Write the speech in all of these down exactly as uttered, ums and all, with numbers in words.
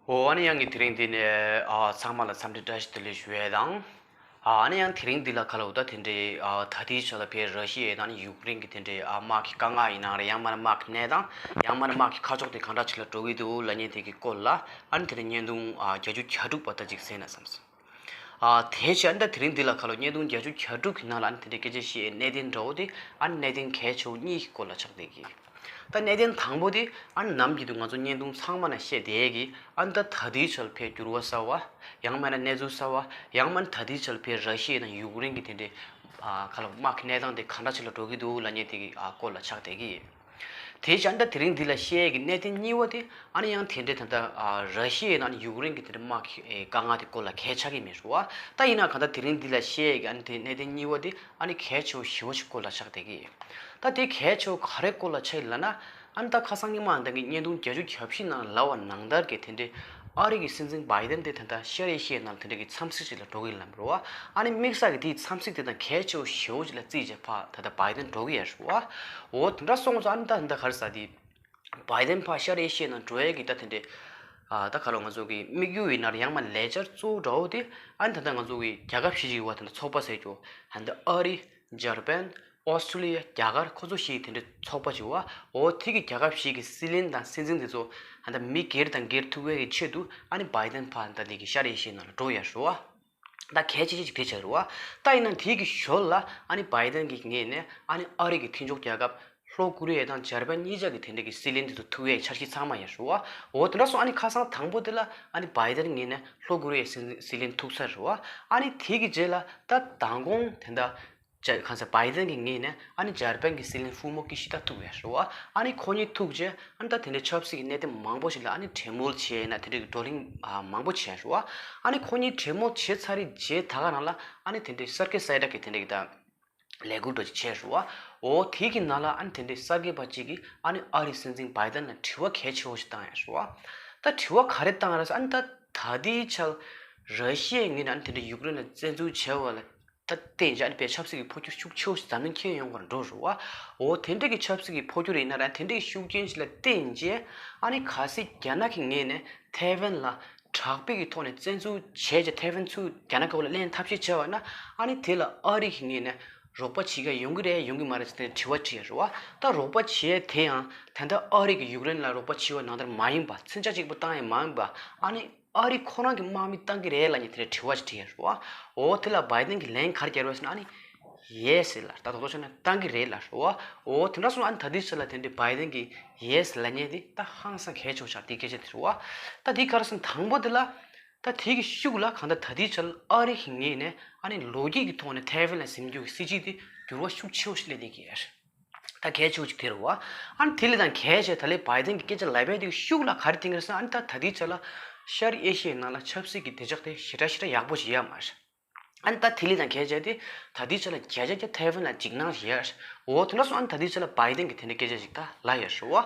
འོ་ཨ་ནི་ཡང་གི་དེ་རིང་འདི་ནས་ཨ་ཚང་མ་ལ་འཚམས་འདྲི་བཀྲ་ཤིས་བདེ་ལེགས་ཞུ་ཡས་དང་། ཨ་ཨ་ནི་ཡང་དེ་རིང་འདི་ལ་ཁ་ལོ་ད་དེ་འདྲའི་ཨ་ད་ལྟའི་ཆ་ལ་ཕའི་ར་ཤི་ཡའི་དང་ཡུཀ་རེན་གྱི་དེ་འདྲའི་ཨ་དམག་གི་དཀའ་ངལ་ཡིན་ན་རེད། ཡང་མིན་ན་དམག་གི་གནས་སྟངས། ཡང་མིན་ན་དམག་གི་ཁ་ཕྱོགས་དེ་གང་འདྲ་ཅིག་ལ་འགྲོ་གི་འདུག་ལབ་མཁན་དེ་གི་སྐོར་ལ་ཨ་ནི་དེ་རིང་བརྙན་ཐུང་ཨ་བརྒྱད་ཅུ་གྱ་དྲུག་པ་ད་ཅིག་གསན་ན་བསམ་སོང་། ཨ་དེ་བྱས་ཨ་ནི་ད་དེ་རིང་འདི་ལ་ཁ་ལོ་བརྙན་ཐུང་བརྒྱད་ཅུ་གྱ་དྲུག་གི་ནང་ལ་ཨ་ནི་དེ་འདྲའི་སྐད་ཆ་བཤད་གནད་དོན་འདྲ་བོ་དེ་ཨ་ནི་གནད་དོན་གལ་ཆེ་བོ་གཉིས་ཀྱི་སྐོར་ལ་ཆགས་བསྡད་ཀྱི། ད་གནད་དོན་དང་པོ་དེ་ཨ་ནི་ནམ་རྒྱུན་དུ་ང་ཚོ་བརྙན་ཐུང་ཚང་མ་ན་བཤད་བསྡད་ཀྱི་ཨ་ནི་ད་ད་ལྟའི་ཆར་ཕའི་འགྱུར་བ་གསར་བ། ཡང་མིན་ན་གནས་ཚུལ་གསར་བ། ཡང་མིན་ད་ལྟའི་ཆར་ཕའི་ར་ཤི་ཡ་དང་ཡུཀ་རེན་གྱི་དེ་འདྲའི་ཨ་ཁ་ལོ་དམག་གི་གནས་སྟངས་དེ་གང་འདྲ་ཅིག་ལ་འགྲོ་གི་འདུག་ལབ་མཁན་དེ་གི་ཨ་སྐོར་ལ་ཆགས་བསྡད་ཀྱི། དེ་བྱས་ཨ་ནི་ད་དེ་རིང་འདི་ལ་བཤད་ཀྱི་གནད་དོན་གཉིས་པ་དེ་ཨ་ནི་ཡང་དེ་འདྲའི་ད་ལྟ་ཨ་ར་ཤི་ཡ་དང་ཡུཀ་རེན་གྱི་དེ་འདྲའི་དམག་གི་ཨེ་དཀའ་ངལ་དེ་སྐོར་ལ་གལ་ཆགས་ཀྱི་མེད་རེད་བ། ད་ཡིན་ན་གང་ལྟར་དེ་རིང་འདི་ལ་བཤད་ཀྱི་ཨ་ནི་དེ་གནད་དོན་གཉིས་པ་དེ་ཨ་ནི་གལ་ཆེ་བོ་ཞེ་པོ་ཞིག་སྐོར་ལ་ཆགས་བསྡད་ཀྱི། ད་དེ་གལ་ཆེ་བོ་ག་རེ་སྐོར་ལ་ཆགས་ཡིན་ལབ་ན། ཨ་ནི་ད་ཁ་སང་ཉི་མ་ཨ་ནི་ད་གི་བརྙན་ཐུང་བརྒྱད་ཅུ་གྱ་བཞི་ནང་ལབ་པ་ནང་ལྟར་གྱི་དེ་འདྲའི་ཨ་རི་གི་སྲིད་འཛིན་བྷའི་ཏན་དེ་ད་ལྟ་ཤར་ཨེ་ཤི་ཡའི་ནང་ལ་དེ་འདྲ་གི་འཚམས་གཟིགས་ཅིག་ལ་འགྲོ་གི་ཡིན་ལབ་རེད་བ། ཨ་ནི་དམིགས་བསལ་གྱི་དེའི་འཚམས་གཟིགས་དེ་དང་གལ་ཆེ་བོ་ཞེ་པོ་ཅིག་ལ་བརྩིས་བྱས་ཕར་ད་ལྟ་བྷའི་ཏན་འགྲོ་གི་ཡོད་རེད་བ། འོ་དེ་འདྲ་སོང་ཙང་ཨ་ནི་ད་ད་ག་རེ་ཟེར་དེ། བྷའི་ཏན་ཕར་ཤར་ཨེ་ཤི་ཡའི་ནང་འགྲོ་ཡས་ཀྱི་ད་དེ་འདྲའི་ཨ་ད་ག་ལོ་ང་ཚོ་གི་དམིགས་ཡུལ་ཡིན་ན་རེད། ཡང་མ་ལས་འཆར་གཙོ་བོ་འདྲ་བོ་དེ་ཨ་ནི་ད་ལྟ་ང་ཚོ་གི་རྒྱལ་ཁབ་བཞི་ཅིག་ཡོད་པ་དེ་འདྲ་ཚོགས་པ་ཟེར་རྒྱུ་ཨ་ནི་ད་ཨ་རི། འཇར་པན། ཨོ་སི་ཀྲི་ལི་ཡ། རྒྱ་གར། ཁོ་ཚོ་བཞི་དེ་འདྲའི་ཚོགས་པ་ཅིག་བ། འོ་དེ་གི་རྒྱལ་ཁབ་བཞི་གི་སྲིད་བློན་དང་སྲིད་འཛིན་དེ་ཚོ་ད་ལྟ་མི་སྒེར་དང་སྒེར་ཐུག་པའི་གི་ཆེད་དུ་ཨ་ནི་བྷའི་ཏན་ཕར་ད་ལྟ་གི་ཤར་ཨེ་ཤི་ཡའི་ནང་ལ་འགྲོ་ཡ་རེད་བ། ད་གལ་ཆེ་ཆེ་ཅིག་དེ་ཆགས་རེད་བ། ད་ཡིན་ན་དེ་གི་ཞོར་ལ་ཨ་ནི་བྷའི་ཏན་གི་ངོས་ནས་ཨ་ནི་ཨ་རི་གི་མཐུན་ཕྱོགས་རྒྱལ་ཁབ་ལྷོ་ཀོ་རི་ཡ་དང་འཇར་པན་གཉིས་ཆ་གི་དེ་འདྲ་གི་སྲིད་བློན་དེ་ཚོ་ཐུག་ཡའི་འཆར་གཞི་ཚང་མ་ཡོད་རེད་བ། འོ་དེ་འདྲ་སོང་ཨ་ནི་ཁ་སང་དང་པོ་དེ་ལ་ཨ་ནི་བྷའི་ཏན་ངོས་ནས་ལྷོ་ཀོ་རི་ཡའི་སྲིད་སྲིད་བློན་ཐུག་ཚར་རེད་བ། ཨ་ནི་དེ་གི་རྗེས་ལ་ད་མདང་དགོང་དེ་འདྲ། ཇ་གང་ཟེར་བྷའི་ཏན་གྱི་ངོས་ནས་ཨ་ནི་འཇར་པན་གྱི་སྲིད་བློན་ཧྥུ་མོ་ཀི་ཤི་ད་ཐུག་ཡོད་རེད་བ། ཨ་ནི་ཁོ་གཉིས་ཐུག་རྗེས་ཨ་ནི་ད་དེ་འདྲའི་ཆབ་སྲིད་ཀྱི་གནད་དོན་མང་པོ་ཞིག་ལ་ཨ་ནི་གྲོས་མོལ་བྱས་ན་དེ་འདྲའི་བགྲོ་གླེང་ཨ་མང་པོ་བྱས་རེད་བ། ཨ་ནི་ཁོ་གཉིས་གྲོས་མོལ་བྱས་ཚར་རེད་རྗེས་ད་ག་རང་ལ་ཨ་ནི་དེ་འདྲའི་གསར་སྐྱེས་གསལ་བསྒྲགས་ཀྱི་དེ་འདྲའི་གི་ད་ལས་འགུལ་འདྲ་ཅིག་བྱས་རེད་བ། འོ་དེ་གི་ནང་ལ་ཨ་ནི་དེ་འདྲའི་གསར་སྐྱེས་པ་གཅིག་གིས་ཨ་ནི་ཨ་རིའི་སྲིད་འཛིན་བྷའི་ཏན་ལ་དྲི་བ་གལ་ཆེ་བོ་ཞིག་བཏང་ཡོད་རེད་བ། ད་དྲི་བ་ག་རེ་བཏང་ཡོད་རེད་ཟེར་ཨ་ནི་ད་ད་ལྟའི་ཆར་ར་ཤི་ཡའི་ངོས་ནས་ཨ་ནི་དེ་འདྲའི་ཡུཀ་རེན་ལ་བཙན་འཛུལ་བྱས་པ་ལ། ད་བརྟེན་བྱས་ཨ་ནི་པའི་ཆབ་སྲིད་ཀྱི་འཕོ་འགྱུར་ཤུགས་ཆེ་བོ་ཞིག་འཛམ་གླིང་ཁྱོན་ཡོངས་ཀྱི་འགྲོ་རུ་བ། འོ་དེ་འདྲ་གི་ཆབ་སྲིད་ཀྱི་འཕོ་འགྱུར་ཡིན་ན་ར་དེ་འདྲ་གི་ཤུགས་རྐྱེན་ཞིག་ལ་བརྟེན་བྱས་ཨ་ནི་གལ་སྲིད་རྒྱ་ནག་གི་ངོས་ནས་ཐའེ་ཝན་ལ་དྲག་པོའི་གི་ཐོག་ནས་བཙན་འཛུལ་བྱས་བྱས་ཐའེ་ཝན་ཚུར་རྒྱ་ནག་གི་འོག་ལ་ལེན་ཐབས་ཤེས་བྱས་པ་ན་ཨ་ནི་དེ་ལ་ཨ་རི་གི་ངོས་ནས་རོགས་པ་བྱེད་ཀྱི་ཡོང་གི་རེད་ཡོང་གི་མ་རེད་ཟེར་ནས་དྲི་བ་དྲིས་ཡོད་རེད་བ། ད་རོགས་པ་བྱེད་ཡས་དེ་ཡང་ད་ལྟ་ཨ་རི་གི་ཡུཀ་རེན་ལ་རོགས་པ་བྱས་པ་ནང་ལྟར་མ་ཡིན་པ་མཚོན་ཆ་གཅིག་པུ་བཏང་ཡས་མ་ཡིན་པ་ཨ་ནི། ཨ་རི་ཁོ་རང་གི་དམག་མི་བཏང་གི་རེད་ལབ་མཁན་དེ་འདྲའི་དྲི་བ་ཞིག་དྲིས་ཡོད་རེད་བ། འོ་དེ་ལ་བྷའི་ཏན་གྱིས་ལན་ག་རེ་བརྒྱབ་རེད་ཟེར་ན་ཨ་ནི། ཡེ་སི་ལབ་ད་དོ་དོ་བྱས་ན་བཏང་གི་རེད་ལབ་རེད་བ། འོ་དེ་འདྲ་སོང་ཨ་ནི་ད་ལྟའི་ཆ་ལ་དེ་འདྲའི་བྷའི་ཏན་གྱིས་ཡེ་སི་ལབ་མཁན་དེ་ད་ཧང་སང་གལ་ཆེ་བོ་ཆགས་དེ་སྐད་ཆ་དེ་རེད་བ། ད་དེ་ག་རེ་ཟེར་ན་དང་པོ་དེ་ལ། ད་དེ་གི་ཤུགས་ལ་གང་ལྟར་ད་ལྟའི་ཆ་ལ་ཨ་རི་གི་ངོས་ནས་ཨ་ནི་ལོ་རྒྱུས་ཀྱི་ཐོག་ནས་ཐའེ་ཝན་ལ་འཛིན་རྒྱུ་གི་སྲིད་བྱུས་དེ་འགྱུར་བ་ཤུགས་ཆེ་བོ་ཞིག་སླེབས་བསྡད་ཀྱི་ཡོད་རེད། ད་གལ་ཆེ་བོ་ཅིག་དེ་རེད་བ། ཨ་ནི་དེ་ལས་ཀྱང་གལ་ཆེ་ད་ལོའི་བྷའི་ཏན་གྱི་སྐད་ཆ་ལབ་པའི་དུས་ཤུགས་ལ་ག་རེ་བསྟན་གྱི་རེད་ཟེར་ན་ཨ་ནི་ད་ད་ལྟའི་ཆ་ལ་ཤར་ཨེ་ཤི་ཡའི་ནང་ལ་ཆབ་སྲིད་ཀྱི་བདེ་འཇགས་དེ་ཞེ་དྲག་ཞེ་དྲག་ཡག་པོ་ཞིག་ཡོད་མ་རེད། ཨ་ནི་ད་དེ་ལས་ཀྱང་གལ་ཆེ་དེ་ད་ལྟའི་ཆ་ལ་བརྒྱ་ཆ་བརྒྱ་ཐའེ་ཝན་ལ་འཇིགས་སྣང་ཞིག་ཡོད་རེད། འོ་དེ་འདྲ་སོང་ཨ་ནི་ད་ལྟའི་ཆ་ལ་བྷའི་ཏན་གྱིས་དེ་འདྲའི་སྐད་ཆ་ཞིག་ད་ལབ་ཡོད་རེད་བ།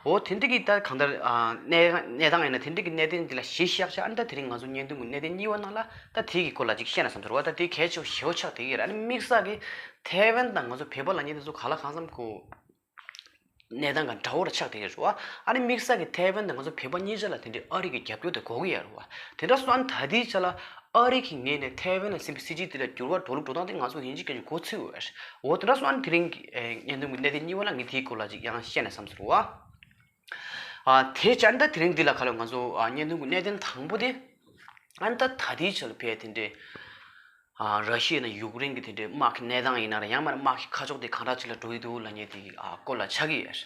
འོ་དེ་འདྲ་གི་ད་གང་ལྟར་ཨ་གནས་གནས་སྟངས་ཡིན་ན་དེ་འདྲ་གི་གནད་དོན་འདི་ལ་གཞི་བཞག་བྱས་ཨ་ནི་ད་དེ་རིང་ང་ཚོ་བརྙན་ཐུང་གི་གནད་དོན་གཉིས་པ་ནང་ལ་ད་དེ་གི་སྐོར་ལ་ཅིག་བཤད་ན་བསམ་ཚོར་བ་ད་དེ་གལ་ཆེ་བོ་ཞེ་པོ་ཆགས་བསྡད་ཀྱི་ཡོད་རེད། ཨ་ནི་དམིགས་བསལ་གྱི་ཐའེ་ཝན་དང་ང་ཚོ་བོད་པ་ལབ་མཁན་དེ་ཚོ་ག་ལ་གང་འཚམ་གོ་གནས་སྟངས་འདྲ་བོ་ར་ཆགས་བསྡད་ཀྱི་རེད་བ། ཨ་ནི་དམིགས་བསལ་གྱི་ཐའེ་ཝན་དང་ང་ཚོ་བོད་པ་གཉིས་ཆ་ལ་དེ་འདྲའི་ཨ་རི་གི་རྒྱབ་སྐྱོར་དེ་དགོས་ཀྱི་ཡོད་རེད་བ། དེ་འདྲ་སོང་ཨ་ནི་ད་ལྟའི་ཆ་ལ་ཨ་རི་གི་ངོས་ནས་ཐའེ་ཝན་ལ་ཟིན་པའི་སྲིད་བྱུས་དེ་ལ་འགྱུར་བ་འགྲོ་ལུགས་འགྲོ་སྟངས་དེ་ང་ཚོ་ཡིན་གཅིག་མིན་གཅིག་མགོ་ཚོས་ཡོད་རེད། འོ་དེ་འདྲ་སོང་ཨ་ནི་དེ་རིང་གི་ཨེ་བརྙན་ཐུང་གི་གནད་དོན་གཉིས་པ་ལ་ངས་དེའི་སྐོར་ལ་ཅིག་ཡང་བཤད་ན་བསམ་ཚོར་བ། ཨ་དེ་བྱས་ཨ་ནི་ད་དེ་རིང་འདི་ལ་ཁ་ལོ་ང་ཚོ་ཨ་བརྙན་ཐུང་གི་གནད་དོན་དང་པོ་དེ་ཨ་ནི་ད་ད་ལྟའི་ཆ་ལ་ཕེ་དེ་འདྲའི་ཨ་ར་ཤི་ཡ་ནས་ཡུཀ་རེན་གྱི་དེ་འདྲའི་དམག་གི་གནས་སྟངས་ཡིན་ན་ར་ཡང་མིན་ན་དམག་གི་ཁ་ཕྱོགས་དེ་གང་འདྲ་ཅིག་ལ་འགྲོ་ཡི་འདུག་ལབ་མཁན་དེ་གི་ཨ་སྐོར་ལ་ཆགས་ཀྱི་ཡོད།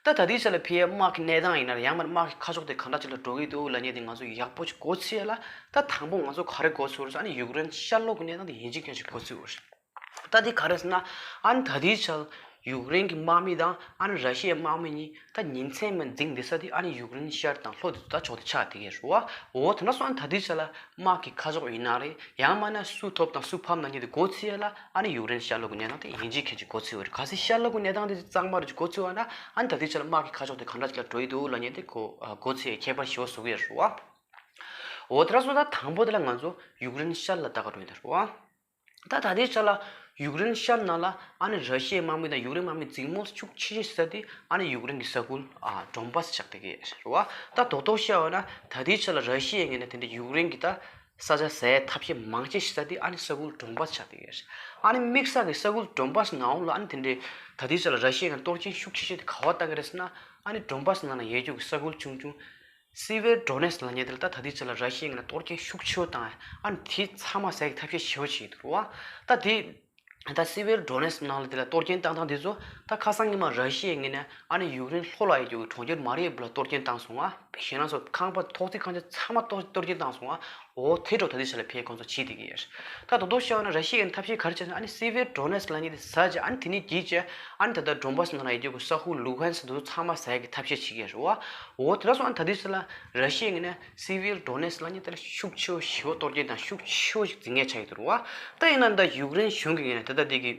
ད་ད་ལྟའི་ཆ་ལ་ཕེ་དམག་གི་གནས་སྟངས་ཡིན་ན་ར་ཡང་མིན་ན་དམག་གི་ཁ་ཕྱོགས་དེ་གང་འདྲ་ཅིག་ལ་འགྲོ་གི་འདུག་ལབ་མཁན་དེ་ང་ཚོ་ཡག་པོ་ཅིག་མགོ་ཚོས་ཡ་ལ་ད་དང་པོ་ང་ཚོ་ག་རེ་མགོ་ཚོས་རེད་ཟེར་ཨ་ནི་ཡུཀ་རེན་ཤར་ལྷོ་གི་གནས་སྟངས་དེ་ཡིན་གཅིག་མིན་གཅིག་མགོ་ཚོས་ཡོད་རེད། ད་དེ་ག་རེ་ཟེར་ན། ཨ་ནི་ད་ལྟའི་ཆར་ཡུཀ་རེན་གྱི་དམག་མི་དང་ཨ་ནི་ར་ཤི་ཡའི་དམག་མི་གཉིས་ད་ཉིན་མཚན་མིན་འཛིང་བསྡད་ས་དེ་ཨ་ནི་ཡུཀ་རེན་ཤར་དང་ལྷོ་དེ་ཚོ་ད་ཕྱོགས་དེ་ཆགས་བསྡད་ཀྱི་རེད་བ། འོ་དེ་འདྲ་སོང་ཨ་ནི་ད་ལྟའི་ཆར་ལ་དམག་གི་ཁ་ཕྱོགས་ཡིན་ན་རེད། ཡང་མིན་ན་སུ་ཐོབ་དང་སུ་ཕམ་ན་ཉིད་དེ་མགོ་ཚོས་ཡ་ལ་ཨ་ནི་ཡུཀ་རེན་ཤར་ལྷོ་གི་གནས་སྟངས་དེ་ཡིན་གཅིག་མིན་གཅིག་མགོ་ཚོས་ཡོད་རེད། གལ་སྲིད་ཤར་ལྷོ་གི་གནས་སྟངས་དེ་གཙང་མ་རེད་ཅིག་མགོ་ཚོས་ཡ་ན་ཨ་ནི་ད་ལྟའི་ཆར་ལ་དམག་གི་ཁ་ཕྱོགས་དེ་ག་འདྲ་ཅིག་ལ་འགྲོ་ཡི་འདུག་ལབ་མཁན་དེ་མགོ་མགོ་ཚོས་ཡ་ཁྱད་པར་ཞེ་པོ་བཟོ་གི་ཡོད་རེད་བ། འོ་དེ་འདྲ་སོང་ད་དང་པོ་དེ་ལ་ང་ཚོ་ཡུཀ་རེན་ཤར་ལ་ལྟ་ག་འགྲོ་ཡི་འདུག་རེད་བ། ད་ད་ལྟའི་ཆ་ལ་ ཡུཀ་རེན་ཤར་ནང་ལ་ཨ་ནི་ར་ཤི་ཡའི་དམག་མི་དང་ཡུཀ་རེན་དམག་མི་འཛིང་མོ་ཤུགས་ཆེ་ཤོས་ས་དེ་ཨ་ནི་ཡུཀ་རེན་གྱི་ས་ཁུལ་ཨ་ཌོན་པཱ་སི་ཆགས་བསྡད་ཀྱི་རེད་བ། ད་རྡོག་རྡོག་བཤད་པ་ན་ད་ལྟའི་ཆ་ལ་ར་ཤི་ཡའི་ངོས་ནས་དེ་འདྲའི་ཡུཀ་རེན་གྱི་ད་ས་ཆ་ཟ་ཡའི་ཐབས་ཤེས་མང་ཆེ་ཤོས་ས་དེ་ཨ་ནི་ས་ཁུལ་ཌོན་པཱ་སི་ཆགས་བསྡད་ཀྱི་རེད། ཨ་ནི་དམིགས་བསལ་གྱི་ས་ཁུལ་ཌོན་པཱ་སི་ནང་ལ་ཨ་ནི་དེ་འདྲའི་ད་ལྟའི་ཆ་ལ་ར་ཤི་ཡའི་ངོས་ནས་གཏོར་སྐྱོན་ཤུགས་ཆེ་ཤོས་དེ་ག་པར་བཏང་གི་རེད་ཟེར་ན། ཨ་ནི་ཌོན་པཱ་སི་ནང་ལ་ཡོད་རྒྱུ་གི་ས་ཁུལ་ཆུང་ཆུང་སི་བེར་ཌོ་ནེ་སི་ལབ་མཁན་དེ་ལ་ད་ད་ལྟའི་ཆ་ལ་ར་ཤི་ཡའི་ངོས་ནས་གཏོར་སྐྱོན་ཤུགས་ཆེ་བོ་བཏང་ཡ། ཨ་ནི་དེ་ཚང་མ་ཟ་ཡ་གི་ཐབས་ཤེས་ཞེ་པོ་བྱེད་ཀྱི་འདུག་རེད་བ། ད་དེ་ད་སི་བེར་ཌོ་ནེ་སི་ནང་ལ་དེ་ལ་གཏོར་སྐྱོན་བཏང་སྟངས་དེ་ཚོ་ད་ཁ་སང་ཉི་མ་ར་ཤི་ཡའི་ངོས་ནས་ཨ་ནི་ཡུཀ་རེན་ལྷོ་ལ་ཡོད་རྒྱུ་གི་གྲོང་ཁྱེར་མ་རི་ཡུ་པོལ་ལ་གཏོར་སྐྱོན་བཏང་སོང་བ། གཞན་ལ་སོགས་ཁང་པ་ཐོག་བརྩེགས་ཁང་ཆེན་ཚང་མ་གཏོར་གཏོར་སྐྱོན་བཏང་སོང་བ། འོ་དེ་འདྲ་ད་ལྟའི་ཆ་ལ་ཕར་ཁོང་ཚོ་བྱེད་བསྡད་ཀྱི་ཡོད། ད་རྡོག་རྡོག་བཤད་པ་ན་ར་ཤི་ཡའི་ཐབས་ཤེས་ག་རེ་བྱས་ན། ཨ་ནི་སི་བེར་ཌོ་ནེ་སི་ལབ་མཁན་དེ་ཟ་བྱས། ཨ་ནི་དེ་ནས་བརྒྱུད་བྱས་ཨ་ནི་ད་ལྟ་ཌོན་པཱ་སི་ནང་ལ་ཡོད་རྒྱུ་གི་ས་ཁུལ་ལུ་ཧན་སི་དེ་ཚོ་ཚང་མ་ཟ་ཡ་གི་ཐབས་ཤེས་བྱེད་ཀྱི་ཡོད་རེད་བ། འོ་དེ་འདྲ་སོང་། ཨ་ནི་ད་ལྟའི་ཆ་ལ་ར་ཤི་ཡའི་ངོས་ནས་སི་བེར་ཌོ་ནེ་སི་ལབ་མཁན་དེ་ལ་ཤུགས་ཆེ་བོ་ཞེ་པོ་གཏོར་སྐྱོན་དང་ཤུགས་ཆེ་བོ་ཞིག་འཛིང་ངེས་ཆགས་ཀྱི་འདུག་རེད་བ། ད་ཡིན་ན་ད་ཡུཀ་རེན་གཞུང་གི་ངོས་ནས་ད་ལྟ་དེ་གི་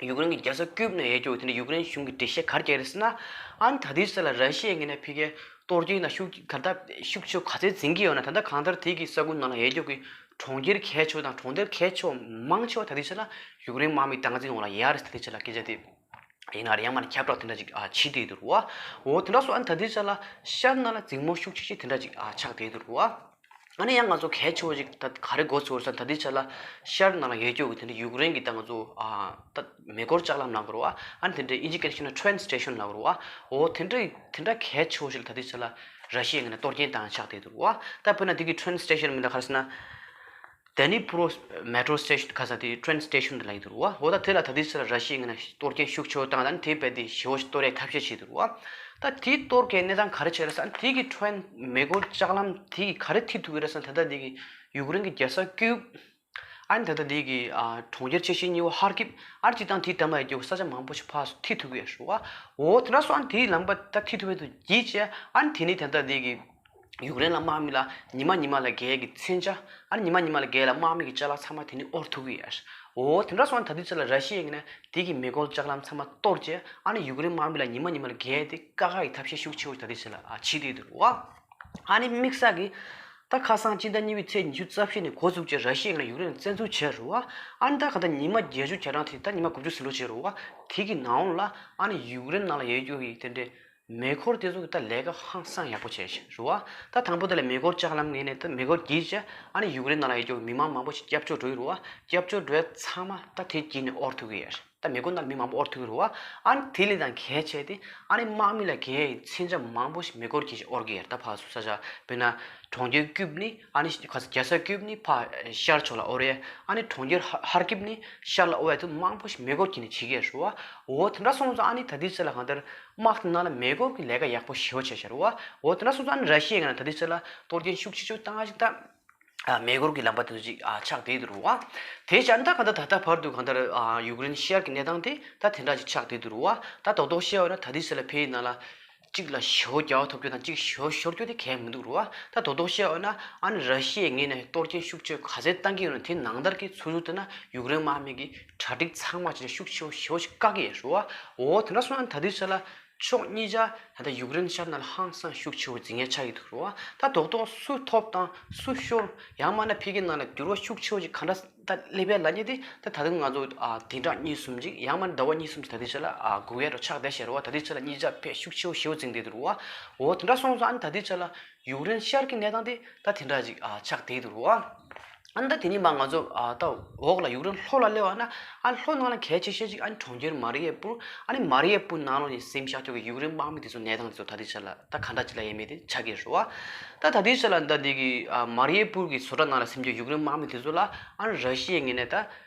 ཡུཀ་རེན་གྱི་རྒྱལ་ས་ཀིབ་ནང་ཡོད་རྒྱུ་དེ་འདྲ་ཡུཀ་རེན་གཞུང་གི་འགྲེལ་བཤད་ག་རེ་བརྒྱབ་རེད་ཟེར་ན། ཨ་ནི་ད་ལྟའི་ཆ་ལ་ར་ཤི་ཡའི་ངོས་ནས་ཕ་གིར་གཏོར་སྐྱོན་དང་ཤུགས་ག་ད་ཤུགས་ཆེ་ག་ཚད་འཛིང་གི་ཡོད་ན། ད་ལྟ་གང་ལྟར་དེ་གི་ས་ཁུལ་ནང་ལ་ཡོད་རྒྱུ་གི་གྲོང་ཁྱེར་གལ་ཆེ་བ་དང་གྲོང་རྡལ་གལ་ཆེ་བ་མང་ཆེ་བ་ད་ལྟའི་ཆ་ལ་ཡུཀ་རེན་དམག་མིས་སྟངས་འཛིན་འོག་ལ་ཡོད་རེད། ད་ལྟའི་ཆ་ལ་སྐད་ཆ་དེ་ཡིན་ན་རེད། ཡང་མ་ནས་ཁྱབ་བསྒྲགས་དེ་འདྲ་ཅིག་ཨ་བྱེད་བསྡད་འདུག་རེད་བ། འོ་དེ་འདྲ་སོང་། ཨ་ནི་ད་ལྟའི་ཆ་ལ་ཤར་ནང་ལ་འཛིང་མོ་ཤུགས་ཆེ་ཤོས་དེ་འདྲ་ཅིག་ཨ་ཆགས་བསྡད་འདུག་རེད་བ། ཨ་ནི་ཡང་ང་ཚོ་གལ་ཆེ་བོ་ཅིག་ད་ག་རེ་གོ་ཚོར་ས། ད་ལྟའི་ཆ་ལ་ཤར་ནང་ལ་ཡོད་རྒྱུ་གི་དེ་འདྲ་ཡུཀ་རེན་གྱི་ད་ང་ཚོ་ཨ་ད་མེ་འཁོར་ལྕགས་ལམ་ལབ་དགོས་རེད་བ། ཨ་ནི་དེ་འདྲའི་ཨིན་ཇི་སྐད་ནང་ཊེན་སི་ཊེ་ཤན་ལབ་དགོས་རེད་བ། འོ་དེ་འདྲའི་དེ་འདྲ་གལ་ཆེ་བོ་ཞིག་ལ་ད་ལྟའི་ཆ་ལ་ར་ཤི་ཡའི་ངོས་ནས་གཏོར་སྐྱོན་བཏང་ཆགས་བསྡད་འདུག་རེད་བ། ད་དཔེར་ན་དེ་གི་ཊེན་སི་ཊེ་ཤན་མིང་ད་ག་རེ་ཟེར་ན། ཌི་ནི་པྲོ་མེ་ཊྲོ་སི་ཊེ་ཤན་ག་ས་དེ་ཊེན་སི་ཊེ་ཤན་དེ་ལབ་ཀྱི་འདུག་རེད་བ། འོ་ད་དེ་ལ་ད་ལྟའི་ཆ་ལ་ར་ཤི་ཡའི་ངོས་ནས་གཏོར་སྐྱོན་ཤུགས་ཆེ་བོ་བཏང་། ད་ནི་དེ་རྦད་དེ་ཞེ་བོ་ཞིག་གཏོར་ཡའི་ཐབས་ཤེས་བྱེད་འདུག་རེད་བ། ད་དེ་གཏོར་མཁན་གནས་སྟངས་ག་རེ་བྱས་རེད་ཟེར་ན། དེ་གི་ཊེན་མེ་འཁོར་ལྕགས་ལམ་དེ་གི་ག་རེ་མཐིལ་ཐུག་གི་རེད་ཟེར་ན། ད་ལྟ་དེ་གི་ཡུཀ་རེན་གྱི་རྒྱལ་ས་ཀིབ། ཨ་ནི་ད་ལྟ་དེ་གི་ཨ་གྲོང་ཁྱེར་ཆེ་ཤོས་གཉིས་པོ་ཧར་ཀིབ། ཨ་ནི་སྤྱིར་བཏང་དེའི་འདབས་མ་ཡོད་རྒྱུ་ས་ཆ་མང་པོ་ཞིག་ཕར་མཐིལ་ཐུག་གི་ཡོད་རེད་བ། འོ་དེ་འདྲ་སོང་། ཨ་ནི་དེའི་ལམ་པ་ད་མཐིལ་ཐུག་པའི་དུ་བརྒྱུད་བྱས། ཨ་ནི་དེ་ནས་ད་ལྟ་དེ་གི་ཡུཀ་རེན་ལ་དམག་མི་ལ་ཉི་མ་ཉི་མ་ལ་རྒྱལ་གྱི་མཚོན་ཆ། ཨ་ནི་ཉི་མ་ཉི་མ་ལ་རྒྱལ་ལ་དམག་མི་གི་ཅ་ལག་ཚང་མ་དེ་ནས་དབོར་ཐུབ་ཀྱི་ཡོད། འོ་དེ་འདྲ་སོང་། ད་ལྟའི་ཆ་ལ་ར་ཤི་ཡའི་ངོས་ནས་དེ་གི་མེ་འཁོར་ལྕགས་ལམ་ཚང་མ་གཏོར་བྱས། ཨ་ནི་ཡུཀ་རེན་དམག་མི་ལ་ཉི་མ་ཉི་མ་ལ་རྒྱལ་དེ་བཀག་ཡ་གི་ཐབས་ཤེས་ཤུགས་ཆེ་བོ་ད་ལྟའི་ཆ་ལ་ཨ་བྱེད་བསྡད་འདུག་རེད་བ། ཨ་ནི་དམིགས་བསལ་གྱི་ད་ཁ་སང་སྤྱི་ཟླ་གཉིས་པའི་ཚེས་ཉི་ཤུ་རྩ་བཞི་ནས་འགོ་བཙུགས་བྱས་ར་ཤི་ཡའི་ངོས་ནས་ཡུཀ་རེན་ལ་བཙན་འཛུལ་བྱས་རེད་བ། ཨ་ནི་ད་ག་ད་ཉི་མ་བརྒྱད་ཅུ་གྱ་གྲངས་དེ་ད་ཉི་མ་དགུ་བཅུ་ཟིན་འགྲོ་བྱས་རེད་བ། དེ་གི་ནང་ལ་ཨ་ནི་ཡུཀ་རེན་ནང་ལ་ཡོད་རྒྱུ་གི་དེ་འདྲའི་མེ་འཁོར་དེ་ཚོ་གི་ད་ལས་ཀ་ཧང་སང་ཡག་པོ་བྱས་ཤག་རེད་བ། ད་དང་པོ་དེ་ལ་མེ་འཁོར་ལྕགས་ལམ་ངོས་ནས་ད་མེ་འཁོར་བརྒྱུད་བྱས། ཨ་ནི་ཡུཀ་རེན་ནང་ལ་ཡོད་རྒྱུ་གི་མི་མང་མང་པོ་ཞིག་སྐྱབས་བཅོལ་འགྲོ་ཡི་རེད་བ། སྐྱབས་བཅོལ་འགྲོ་ཡ་ཚང་མ་ད་དེ་བརྒྱུད་ནས་དབོར་ཐུབ་ཀྱི་ཡོད་རེད། ད་མེ་འཁོར་ནང་ལ་མི་མང་པོ་དབོར་ཐུབ་ཀྱི་རེད་བ། ཨ་ནི་དེ་ལས་ཀྱང་གལ་ཆེ་དེ་ཨ་ནི་དམག་མི་ལ་རྒྱལ་ཡའི་མཚོན་ཆ་མང་པོ་ཞིག་མེ་འཁོར་གྱིས་ཤིག་དབོར་གྱི་ཡོད་རེད། ད་ཕར་ཚུར་ས་ཆ་དཔེར་ན་གྲོང་ཁྱེར་ཀིབ་ནས་ཨ་ནི་ག་ས་རྒྱལ་ས་ཀིབ་ནས་ཕར་ཤར་ཕྱོགས་ལ་དབོར་ཡས། ཨ་ནི་གྲོང་ཁྱེར་ཧ་ཧར་ཀིབ་ནས་ཤར་ལ་དབོར་ཡས་དེ་མང་པོ་ཞིག་མེ་འཁོར་གྱིས་ནས་བྱེད་ཀྱི་ཡོད་རེད་བ། འོ་དེ་འདྲ་སོང་ཙང་ཨ་ནི་ད་ལྟའི་ཆ་ལ་གང་ལྟར་དམག་དེ་ནང་ལ་མེ་འཁོར་གྱི་ལས་ཀ་ཡག་པོ་ཞེ་པོ་བྱས་ཤག་རེད་བ། འོ་དེ་འདྲ་སོང་ཙང་ཨ་ནི་ར་ཤི་ཡའི་ངོས་ནས་ད་ལྟའི་ཆ་ལ་གཏོར་སྐྱོན་ཤུགས་ཆེ་ཤོས་བཏང་བ་ཞིག་ད། ཨ་མེ་འཁོར་གྱི་ལམ་པ་དེ་ཚོ་ཅིག་ཨ་ཆགས་བསྡད་འདུག་རེད་བ། དེ་བྱས་ན་ད་གང་ལྟར་ད་ལྟ་བར་དུ་གང་ལྟར་ཨ་ཡུཀ་རེན་ཤར་གྱི་གནས་སྟངས་དེ་ད་དེ་འདྲ་ཅིག་ཆགས་བསྡད་འདུག་རེད་བ། ད་རྡོག་རྡོག་བཤད་པ་ན་ད་ལྟའི་ཆ་ལ་ཕའི་ནང་ལ་གཅིག་ལ་ཞེ་པོ་རྒྱལ་བ་ཐོབ་རྒྱུ་དང་གཅིག་ཞེ་པོ་ཤོར་རྒྱུ་དེ་གང་ཡང་མི་འདུག་རེད་བ། ད་རྡོག་རྡོག་བཤད་པ་ན་ཨ་ནི་ར་ཤི་ཡའི་ངོས་ནས་གཏོར་སྐྱོན་ཤུགས་ཆེ་ག་ཚད་བཏང་གི་ཡོད་ན་དེ་ནང་ལྟར་གྱི་ཚུར་ཚུར་བལྟས་ན་ཡུཀ་རེན་དམག་མི་གི་གྲ་སྒྲིག་ཚང་མ་ཅིག་ཤུགས་ཆེ་པོ་ཞེ་པོ་ཞིག་བཀག་གི་ཡོད་རེད་བ། འོ་དེ་འདྲ་སོང་ན་ད་ལྟའི་ཆ་ལ། ཕྱོགས་གཉིས་ཆ་ད་ལྟ་ཡུཀ་རེན་ཤར་ནང་ལ་ཧང་སང་ཤུགས་ཆེ་བོ་འཛིང་ཡ་ཆགས་ཀྱི་འདུག་རེད་བ། ད་རྡོག་རྡོག་སུ་ཐོབ་དང་སུ་ཤོར། ཡང་མིན་ན་ཕ་གི་ནང་ལ་འགྱུར་བ་ཤུགས་ཆེ་བོ་ཅིག་ག་འདྲ་ད་སླེབས་ཡ་ལབ་མཁན་དེ་ད་ད་དུང་ང་ཚོ་ཨ་བདུན་ཕྲག་གཉིས་གསུམ་ཅིག་ཡང་མིན་ན་ཟླ་བ་གཉིས་གསུམ་ཅིག་ད་ལྟའི་ཆ་ལ་ཨ་སྒུག་ཡ་འདྲ་ཆགས་བསྡད་ཤག་རེད་བ། ད་ལྟའི་ཆ་ལ་གཉིས་ཆ་དཔེ་ཤུགས་ཆེ་བོ་ཞེ་པོ་འཛིང་བསྡད་འདུག་རེད་བ། འོ་དེ་འདྲ་སོང་ཙང་ཨ་ནི་ད་ལྟའི་ཆ་ལ་ཡུཀ་རེན་ཤར་གྱི་གནས་སྟངས་དེ་ད་དེ་འདྲ་ཅིག་ཨ་ཆགས་བསྡད་འདུག་རེད་བ། ཨ་ནི་ད་དེ་ནས་མར་ང་ཚོ་ཨ་ད་འོག་ལ་ཡུཀ་རེན་ལྷོ་ལ་སླེབས་པ་ན། ཨ་ལྷོ་ནང་ལ་གལ་ཆེ་ཤོས་ཅིག་ཨ་ནི་གྲོང་ཁྱེར་མ་རི་ཡེ་པུར། ཨ་ནི་མ་རི་ཡེ་པུར་ནང་ལོགས་ནས་སེམས་ཤར་ཐུབ་ཀྱི་ཡུཀ་རེན་དམག་མི་དེ་ཚོ་གནས་སྟངས་དེ་ཚོ་ད་ལྟའི་ཆ་ལ་ད་ག་འདྲ་ཅིག་ལ་ཡོད་མེད་དེ་ཆགས་ཀྱི་རེད་བ། ད་ད་ལྟའི་ཆ་ལ་ད་འདི་གི་ཨ་མ་རི་ཡེ་པུར་གྱི་བཟོ་གྲྭ་ནང་ལ་སེམས་ཀྱི་ཡུཀ་རེན་དམག་མི་དེ་ཚོ་ལ་ཨ་ནི་ར་ཤི་ཡའི་ངོས་ནས་ད་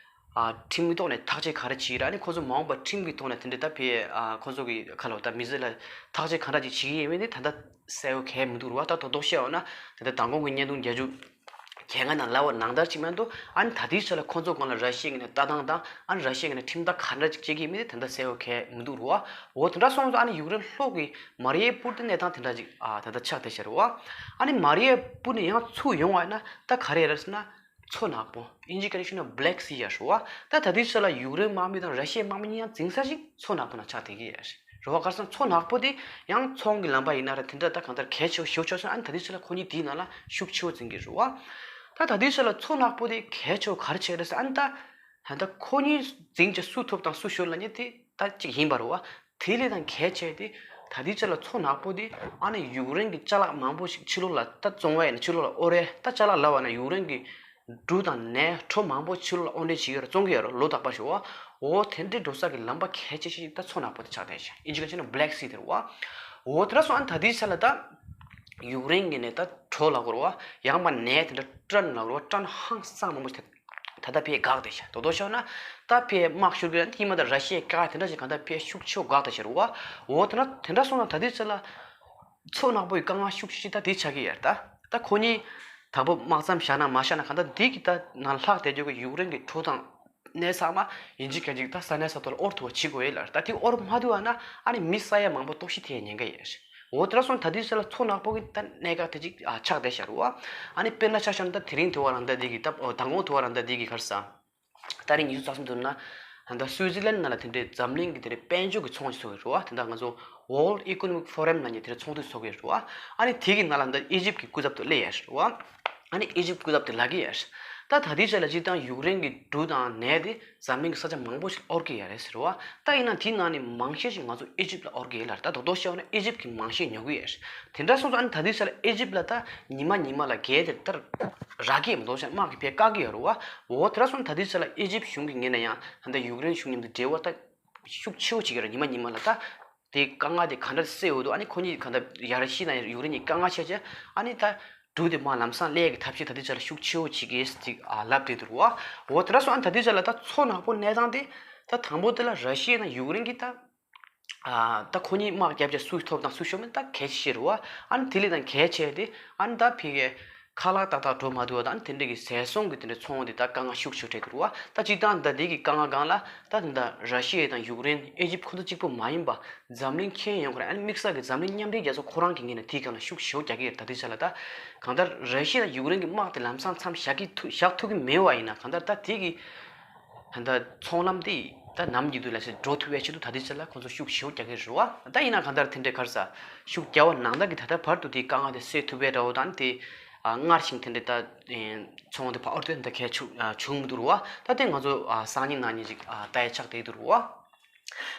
ཨ་ཁྲིམས་ཀྱི་ཐོག་ནས་ཐག་གཅོད་ག་རེ་བྱེད་ཀྱི་རེད། ཨ་ནི་ཁོ་ཚོ་མ་འོངས་པར་ཁྲིམས་ཀྱི་ཐོག་ནས་དེ་འདྲའི་ད་ཕའི་ཨ་ཁོ་ཚོ་གི་ཁ་ལོ་ད་མི་ཚེ་ལ་ཐག་གཅོད་ག་འདྲ་ཅིག་བྱེད་ཀྱི་ཡོད་མེད་དེ་ད་ལྟ་གསལ་པོ་གང་ཡང་མི་འདུག་རེད་བ། ད་རྡོག་རྡོག་བཤད་པ་ན་དེ་ལྟར་མདང་དགོང་གི་བརྙན་ཐུང་བརྒྱད་ཅུ་གྱ་ལྔ་ནང་ལབ་པ་ནང་ལྟར་ཅིག་མ་གཏོགས། ཨ་ནི་ད་ལྟའི་ཆ་ལ་ཁོ་ཚོ་སྒང་ལ་ར་ཤི་ཡའི་ངོས་ནས་ལྟ་སྟངས་དང་ཨ་ནི་ར་ཤི་ཡའི་ངོས་ནས་ཁྲིམས་ཐག་ག་འདྲ་ཅིག་བཅད་ཀྱི་ཡིན་མིན་དེ་ད་ལྟ་གསལ་པོ་གང་ཡང་མི་འདུག་རེད་བ། འོ་དེ་འདྲ་སོང་ཙང་ཨ་ནི་ཡུཀ་རེན་ལྷོ་གི་མ་རི་ཡེ་པུར་དེ་གནས་སྟངས་དེ་འདྲ་ཅིག་ཨ་ད་ལྟ་ཆགས་བསྡད་ཤག་རེད་བ། ཨ་ནི་མ་རི་ཡེ་པུར་ནས་ཡང་ཚུར་ཡོང་བ་ཡིན་ན་ད་ག་རེ་རེད་ཟེར་ན། མཚོ་ནག་པོ། ཨིན་ཇི་སྐད་ནས་ཞུས་ན་Black Sea ཡ་རེད་བ། ད་ད་ལྟའི་ཆ་ལ་ཡུཀ་རེན་དམག་མི་དང་ར་ཤི་ཡའི་དམག་མི་གཉིས་ཡང་འཛིང་ས་ཞིག་མཚོ་ནག་པོ་ནང་ཆགས་བསྡད་ཀྱི་ཡོད་རེད་བ། ག་རེ་ཟེར་ན་མཚོ་ནག་པོ་དེ་ཡང་ཚོང་གི་ལམ་པ་ཡིན་ན་ར་དེ་འདྲ་ད་གང་ལྟར་གལ་ཆེ་བོ་ཞེ་པོ་ཆགས་སོང་། ཨ་ནི་ད་ལྟའི་ཆ་ལ་ཁོ་གཉིས་དེའི་ནང་ལ་ཤུགས་ཆེ་བོ་འཛིང་གི་རེད་བ། ད་ད་ལྟའི་ཆ་ལ་མཚོ་ནག་པོ་དེ་གལ་ཆེ་བོ་ག་རེ་བྱས་རེད་ཟེར། ཨ་ནི་ད་ ད་ལྟ་ཁོ་གཉིས་འཛིང་བྱས་སུ་ཐོབ་དང་སུ་ཤོར་ལབ་མཁན་དེ་ད་གཅིག་ཡིན་པ་རེད་བ། དེ་ལས་ད་གལ་ཆེ་དེ་ད་ལྟའི་ཆ་ལ་མཚོ་ནག་པོ་དེ་ཨ་ནི་ཡུཀ་རེན་གྱི་ཅ་ལག་མང་པོ་ཞིག་ཕྱི་ལོགས་ལ་ད་བཙོང་བ་ཡིན་ན་ཕྱི་ལོགས་ལ་དབོར་རེད། ད་ཅ་ལག་ལབ་པ་ན་ཡུཀ་རེན་གྱི་འབྲུ་དང་ནས་གྲོ་མང་པོ་ཕྱི་ལོགས་ལ་དབོར་འདྲེན་བྱེད་ཀྱི་ཡོད་རེད། བཙོང་གི་ཡོད་རེད། ལོ་རྟག་པར་ཞུ་བ། འོ་དེ་འདྲའི་འགྲོ་ས་གི་ལམ་པ་གལ་ཆེ་ཤོས་ཤིག་ད་མཚོ་ནག་པོ་དེ་ཆགས་བསྡད་ཤག་ཨིན་ཇི་སྐད་ཆ་ནི་Black Sea དེ་རེད་བ། འོ་དེ་འདྲ་སོང་ཨ་ནི་ད་ལྟའི་ཆ་ལ་ད་ཡུཀ་རེན་གྱི་ནས་ད་གྲོ་ལབ་དགོས་རེད་བ། ཡང་མ་ནས་དེ་འདྲ་ཊོན་ལབ་དགོས་རེད་བ། ཊོན་ཧང་སང་མང་པོ་ཞིག་ད་ད་ལྟ་ཕར་འགག་བསྡད་ཤག་དོ་དོ་ཤོད་ན་ད་ཕར་དམག་ཤོར་གི་རེད། དེ་མ་ད་ར་ཤི་ཡའི་བཀག་དེ་འདྲ་ཞིག་གང་ད་ཕར་ཤུགས་ཆེ་བོ་འགག་བསྡད་ཤག་རེད་བ། འོ་དེ་འདྲ་དེ་འདྲ་སོང་ན་ད་ལྟའི་ཆ་ལ། མཚོ་ནག་པོའི་དཀའ་ངལ་ཤུགས་ཆེ་ད་དེ་ཆགས་ཀྱི་ཡོད་རེད། ད་ད་ཁོ་གཉིས་དང་པོ་དམག་མཚམས་བཞག་ན་མ་བཞག་ན་གང་ལྟར་འདི་གི་ད་ནང་ལྷག་བསྡད་རྒྱུ་གི་ཡུཀ་རེན་གྱི་གྲོ་དང་ནས་ཚང་མ་ཡིན་གཅིག་མིན་གཅིག་ད་ས་གནས་ས་ཐོག་ལ་དབོར་ཐུབ་པ་བྱེད་དགོས་ཡོད་ལ། ད་དེ་དབོར་མ་ཐུབ་པ་ན་ཨ་ནི་མི་ས་ཡ་མང་པོ་ལྟོགས་ཤི་ཐེབས་ཉེན་ཁ་ཡོད་རེད། འོ་དེ་འདྲ་སོང་ད་དུས་ཚོད་ལ་མཚོ་ནག་པོ་གི་ད་གནད་འགག་དེ་ཅིག་ཨ་ཆགས་བསྡད་ཤག་རེད་བ། ཨ་ནི་དཔེར་ན་ཆ་བཞག་ན་ད་དེ་རིང་དུ་བ་རང་ད་འདི་གི་ད་མདང་དགོང་དུ་བ་རང་ད་འདི་གི་ག་རེ་ཟ། ཏ་རིག་ཉི་ཤུ་རྩ་གསུམ་དུ་ན། ད་སུའི་ཙི་ལན་ནང་ལ་དེ་འདྲའི་འཛམ་གླིང་གི་དེ་འདྲའི་དཔལ་འབྱོར་གྱི་ཚོང་ཅིག་ཚོགས་ཡོད་རེད་བ། དེ་འདྲ་ང་ཚོ་World Economic Forum ལབ་མཁན་དེ་འདྲའི་ཚོགས་འདུ་ཚོགས་ཡོད་རེད་བ། ཨ་ནི་དེ་གི་ནང་ལ་ད་ཨི་ཇིབ་ཀྱི་སྐུ་ཚབ་དེ་སླེབས་ཡོད་རེད་བ། ཨ་ནི་ཨི་ཇིབ་སྐུ་ཚབ་དེ་ལབ་ཀྱི་ཡོད་རེད། ད་ད་ལྟའི་ཆ་ལ་སྤྱིར་བཏང་ཡུཀ་རེན་གྱི་འབྲུ་དང་ནས་དེ་འཛམ་གླིང་གི་ས་ཆ་མང་པོ་ཞིག་དབོར་གྱི་ཡོད་རེད་ཟེར་བ། ད་ཡིན་ན་དེའི་ནང་ནས་མང་ཤས་ཤིག་ང་ཚོ་ཨི་ཇིབ་ལ་དབོར་གྱི་ཡོད་ལ། ད་རྡོག་རྡོག་བཤད་པ་ན་ཨི་ཇིབ་ཀྱིས་མང་ཤས་ཉོ་གི་ཡོད་རེད། དེ་འདྲ་སོང་ཙང་ཨ་ནི་ད་ལྟའི་ཆ་ལ་ཨི་ཇིབ་ལ་ད་ཉི་མ་ཉི་མ་ལ་རྒྱལ་དེ་ལྟར་རག་གི་མི་འདུག་ཟེར་དམག་གིས་ཕར་བཀག་གི་ཡོད་རེད་བ། འོ་དེ་འདྲ་སོང་ད་ལྟའི་ཆ་ལ་ཨི་ཇིབ་གཞུང་གི་ངོས་ནས་ཡང་ད་ལྟ་ཡུཀ་རེན་གཞུང་མཉམ་དུ་འབྲེལ་བ་ད་ཤུགས་ཆེ་བོ་བྱེད་ཀྱི་རེད། ཉི་མ་ཉི་མ་ལ་ད་དེ་དཀའ་ངལ་དེ་ག་འདྲ་སེལ་འོས་འདུག་ཨ་ནི་ཁོ་གཉིས་ག་འདྲ་ཡ་ར་ཤི་ཡ་ན་ཡུཀ་རེན་གཉིས་དཀའ་ངལ་ཆེ་ཆེ་ཨ་ནི་ད་འབྲུ་དེ་མར་ལམ་སང་སླེབས་ཀྱི་ཐབས་ཤེས་ད་ལྟའི་ཆ་ལ་ཤུགས་ཆེ་བོ་བྱེད་ཀྱི་ཡོད་ཅིག་ཨ་ལབ་བསྡད་འདུག་རེད་བ། འོ་དེ་འདྲ་སོང་ཨ་ནི་ད་ལྟའི་ཆ་ལ་ད་མཚོ་ནག་པོ་གནས་སྟངས་དེ་ད་དང་པོ་དེ་ལ་ར་ཤི་ཡ་ན་ཡུཀ་རེན་གྱིས་ད། ད་ཁོ་གཉིས་དམག་རྒྱབ་བྱས་སུ་ཐོབ་དང་སུ་ཤོར་མིན་ད་གལ་ཆེ་རེད་བ། ཨ་ནི་དེ་ལས་ད་གལ་ཆེ་དེ་ཨ་ནི་ད་ཕ་གིའི་ཁ་ལག་ཏག་ཏག་འགྲོ་མ་ཐུབ་པ་དང་དེ་འདྲ་གི་ཟས་སོང་གི་དེ་འདྲ་ཚོང་དེ་ད་དཀའ་ངལ་ཤུགས་ཆེ་འཕྲད་འདུག་བ། ད་སྤྱིར་བཏང་ད་འདི་གི་དཀའ་ངལ་སྒང་ལ་ད་དེ་འདྲ་ར་ཤི་ཡ་དང་ཡུཀ་རེན་ཨི་ཇིབ་ཁོ་ཚོ་གཅིག་པོ་མ་ཡིན་པ་འཛམ་གླིང་ཁྱོན་ཡོངས་ཁོ་རང་ཨ་ནི་དམིགས་བསལ་གི་འཛམ་གླིང་མཉམ་འབྲེལ་རྒྱལ་ཚོགས་ཁོ་རང་གི་ངོས་ནས་དེའི་སྒང་ལ་ཤུགས་ཆེ་བོ་རྒྱག་གི་ཡོད། ད་དེ་ཆ་ལ་ད་གང་ལྟར་ར་ཤི་ཡ་དང་ཡུཀ་རེན་གྱི་དམག་དེ་ལམ་སང་མཚམས་བཞག་གི་ཐུ་བཞག་ཐུབ་ཀྱི་མེད་པ་ཡིན་ན་གང་ལྟར་ད་དེ་གི་ད་ལྟ་ཚོང་ལམ་དེ་ད་ནམ་རྒྱུན་དུ་ལ་ཞིག་འགྲོ་ཐུབ་པའི་ཆེད་དུ་ད་ལྟའི་ཆ་ལ་ཁོང་ཚོ་ཤུགས་ཆེ་བོ་རྒྱག་གི་རེད་བ། ད་ཡིན་ན་གང་ལྟར་དེ་འདྲའི་ག་རེ་ཟ་ཤུགས་རྒྱག་པ་ནང་ལྟར་གྱི་ད་ལྟ་བར་དུ་དེའི་དཀའ་ངལ་དེ་སེལ་ཐུབ་པའི་འདྲ་བོ་དང་དེ་ཨ་སྔར་བཞིན་དེ་འདྲའི་ད་ཚོང་དེ་ཕར་འོར་དོན་ད་གས་བྱུང་བྱུང་མི་འདུག་རེད་བ། ད་དེ་ང་ཚོ་ཨ་སང་ཉིན་གནངས་ཉིན་ཅིག་ཨ་ལྟ་ཡ་ཆགས་བསྡད་འདུག་རེད་བ།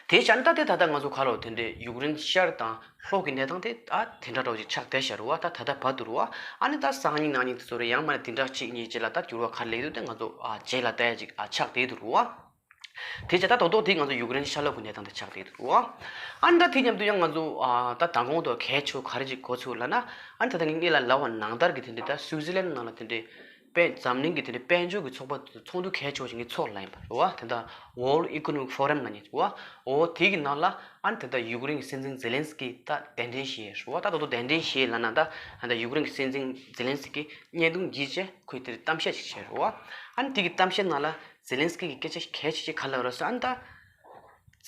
དེ་བྱས་ན་ད་དེ་ད་ལྟ་ང་ཚོ་ག་ལོ་དེ་འདྲའི་ཡུཀ་རེན་ཤར་དང་ལྷོ་གི་གནས་སྟངས་དེ་ད་དེ་འདྲ་འདྲ་བོ་ཅིག་ཆགས་བསྡད་ཤག་རེད་བ། ད་ད་ལྟ་བར་དུ་རེད་བ། ཨ་ནི་ད་སང་ཉིན་གནངས་ཉིན་དེ་ཚོ་རེད། ཡང་མིན་ན་དེ་འདྲ་གཅིག་གཉིས་རྗེས་ལ་ད་འགྱུར་བ་ག་རེ་སླེབས་འདུག་དེ་ང་ཚོ་ཨ་རྗེས་ལ་ལྟ་ཡ་ཅིག་ཨ་ཆགས་བསྡད་འདུག་རེད་བ། དེ་བྱས་ད་རྡོག་རྡོག་དེ་ང་ཚོ་ཡུཀ་རེན་ཤར་ལྷོ་གི་གནས་སྟངས་དེ་ཆགས་བསྡད་འདུག་རེད་བ། ཨ་ནི་ད་དེ་མཉམ་དུ་ཡང་ང་ཚོ་ཨ་ད་མདང་དགོང་དུ་གལ་ཆེ་བོ་ག་རེ་ཅིག་གོ་ཚུལ་ལབ་ན། ཨ་ནི་ད་ལྟ་ངས་སྔོན་ལ་ལབ་པ་ནང་ལྟར་གྱི་དེ་འདྲའི་ད་སུའི་ཙི་ལན་ནང་ལ་དེ་འདྲའི་དཔལ་འཛམ་གླིང་གི་དེ་འདྲའི་དཔལ་འབྱོར་གྱི་ཚོགས་པ་ཚོགས་འདུ་གལ་ཆེ་བ་ཞིག་གི་ཚོགས་ལ་ཡིན་པ་རེད་བ། དེ་འདྲ་World Economic Forum ལབ་མཁན་རེད་བ། འོ་དེ་གི་ནང་ལ་ཨ་ནི་དེ་འདྲ་ཡུཀ་རེན་གྱི་སྲིད་འཛིན་ཛེ་ལན་སི་ཀི་ད་གདན་འདྲེན་བྱས་རེད་བ། ད་དོ་དོ་གདན་འདྲེན་བྱས་ལབ་ན་ད་ད་ཡུཀ་རེན་གྱི་སྲིད་འཛིན་ཛེ་ལན་སི་ཀི་གིས་བརྙན་ཐུང་བརྒྱུད་བྱས་ཁོས་དེར་གཏམ་བཤད་ཅིག་བྱས་རེད་བ། ཨ་ནི་དེ་གི་གཏམ་བཤད་ནང་ལ་ཛེ་ལན་སི་ཀི་གིས་སྐད་ཆ་གལ་ཆེ་ཤོས་ག་རེ་ལབ་རེད་ཟེར་ན། ཨ་ནི་ད་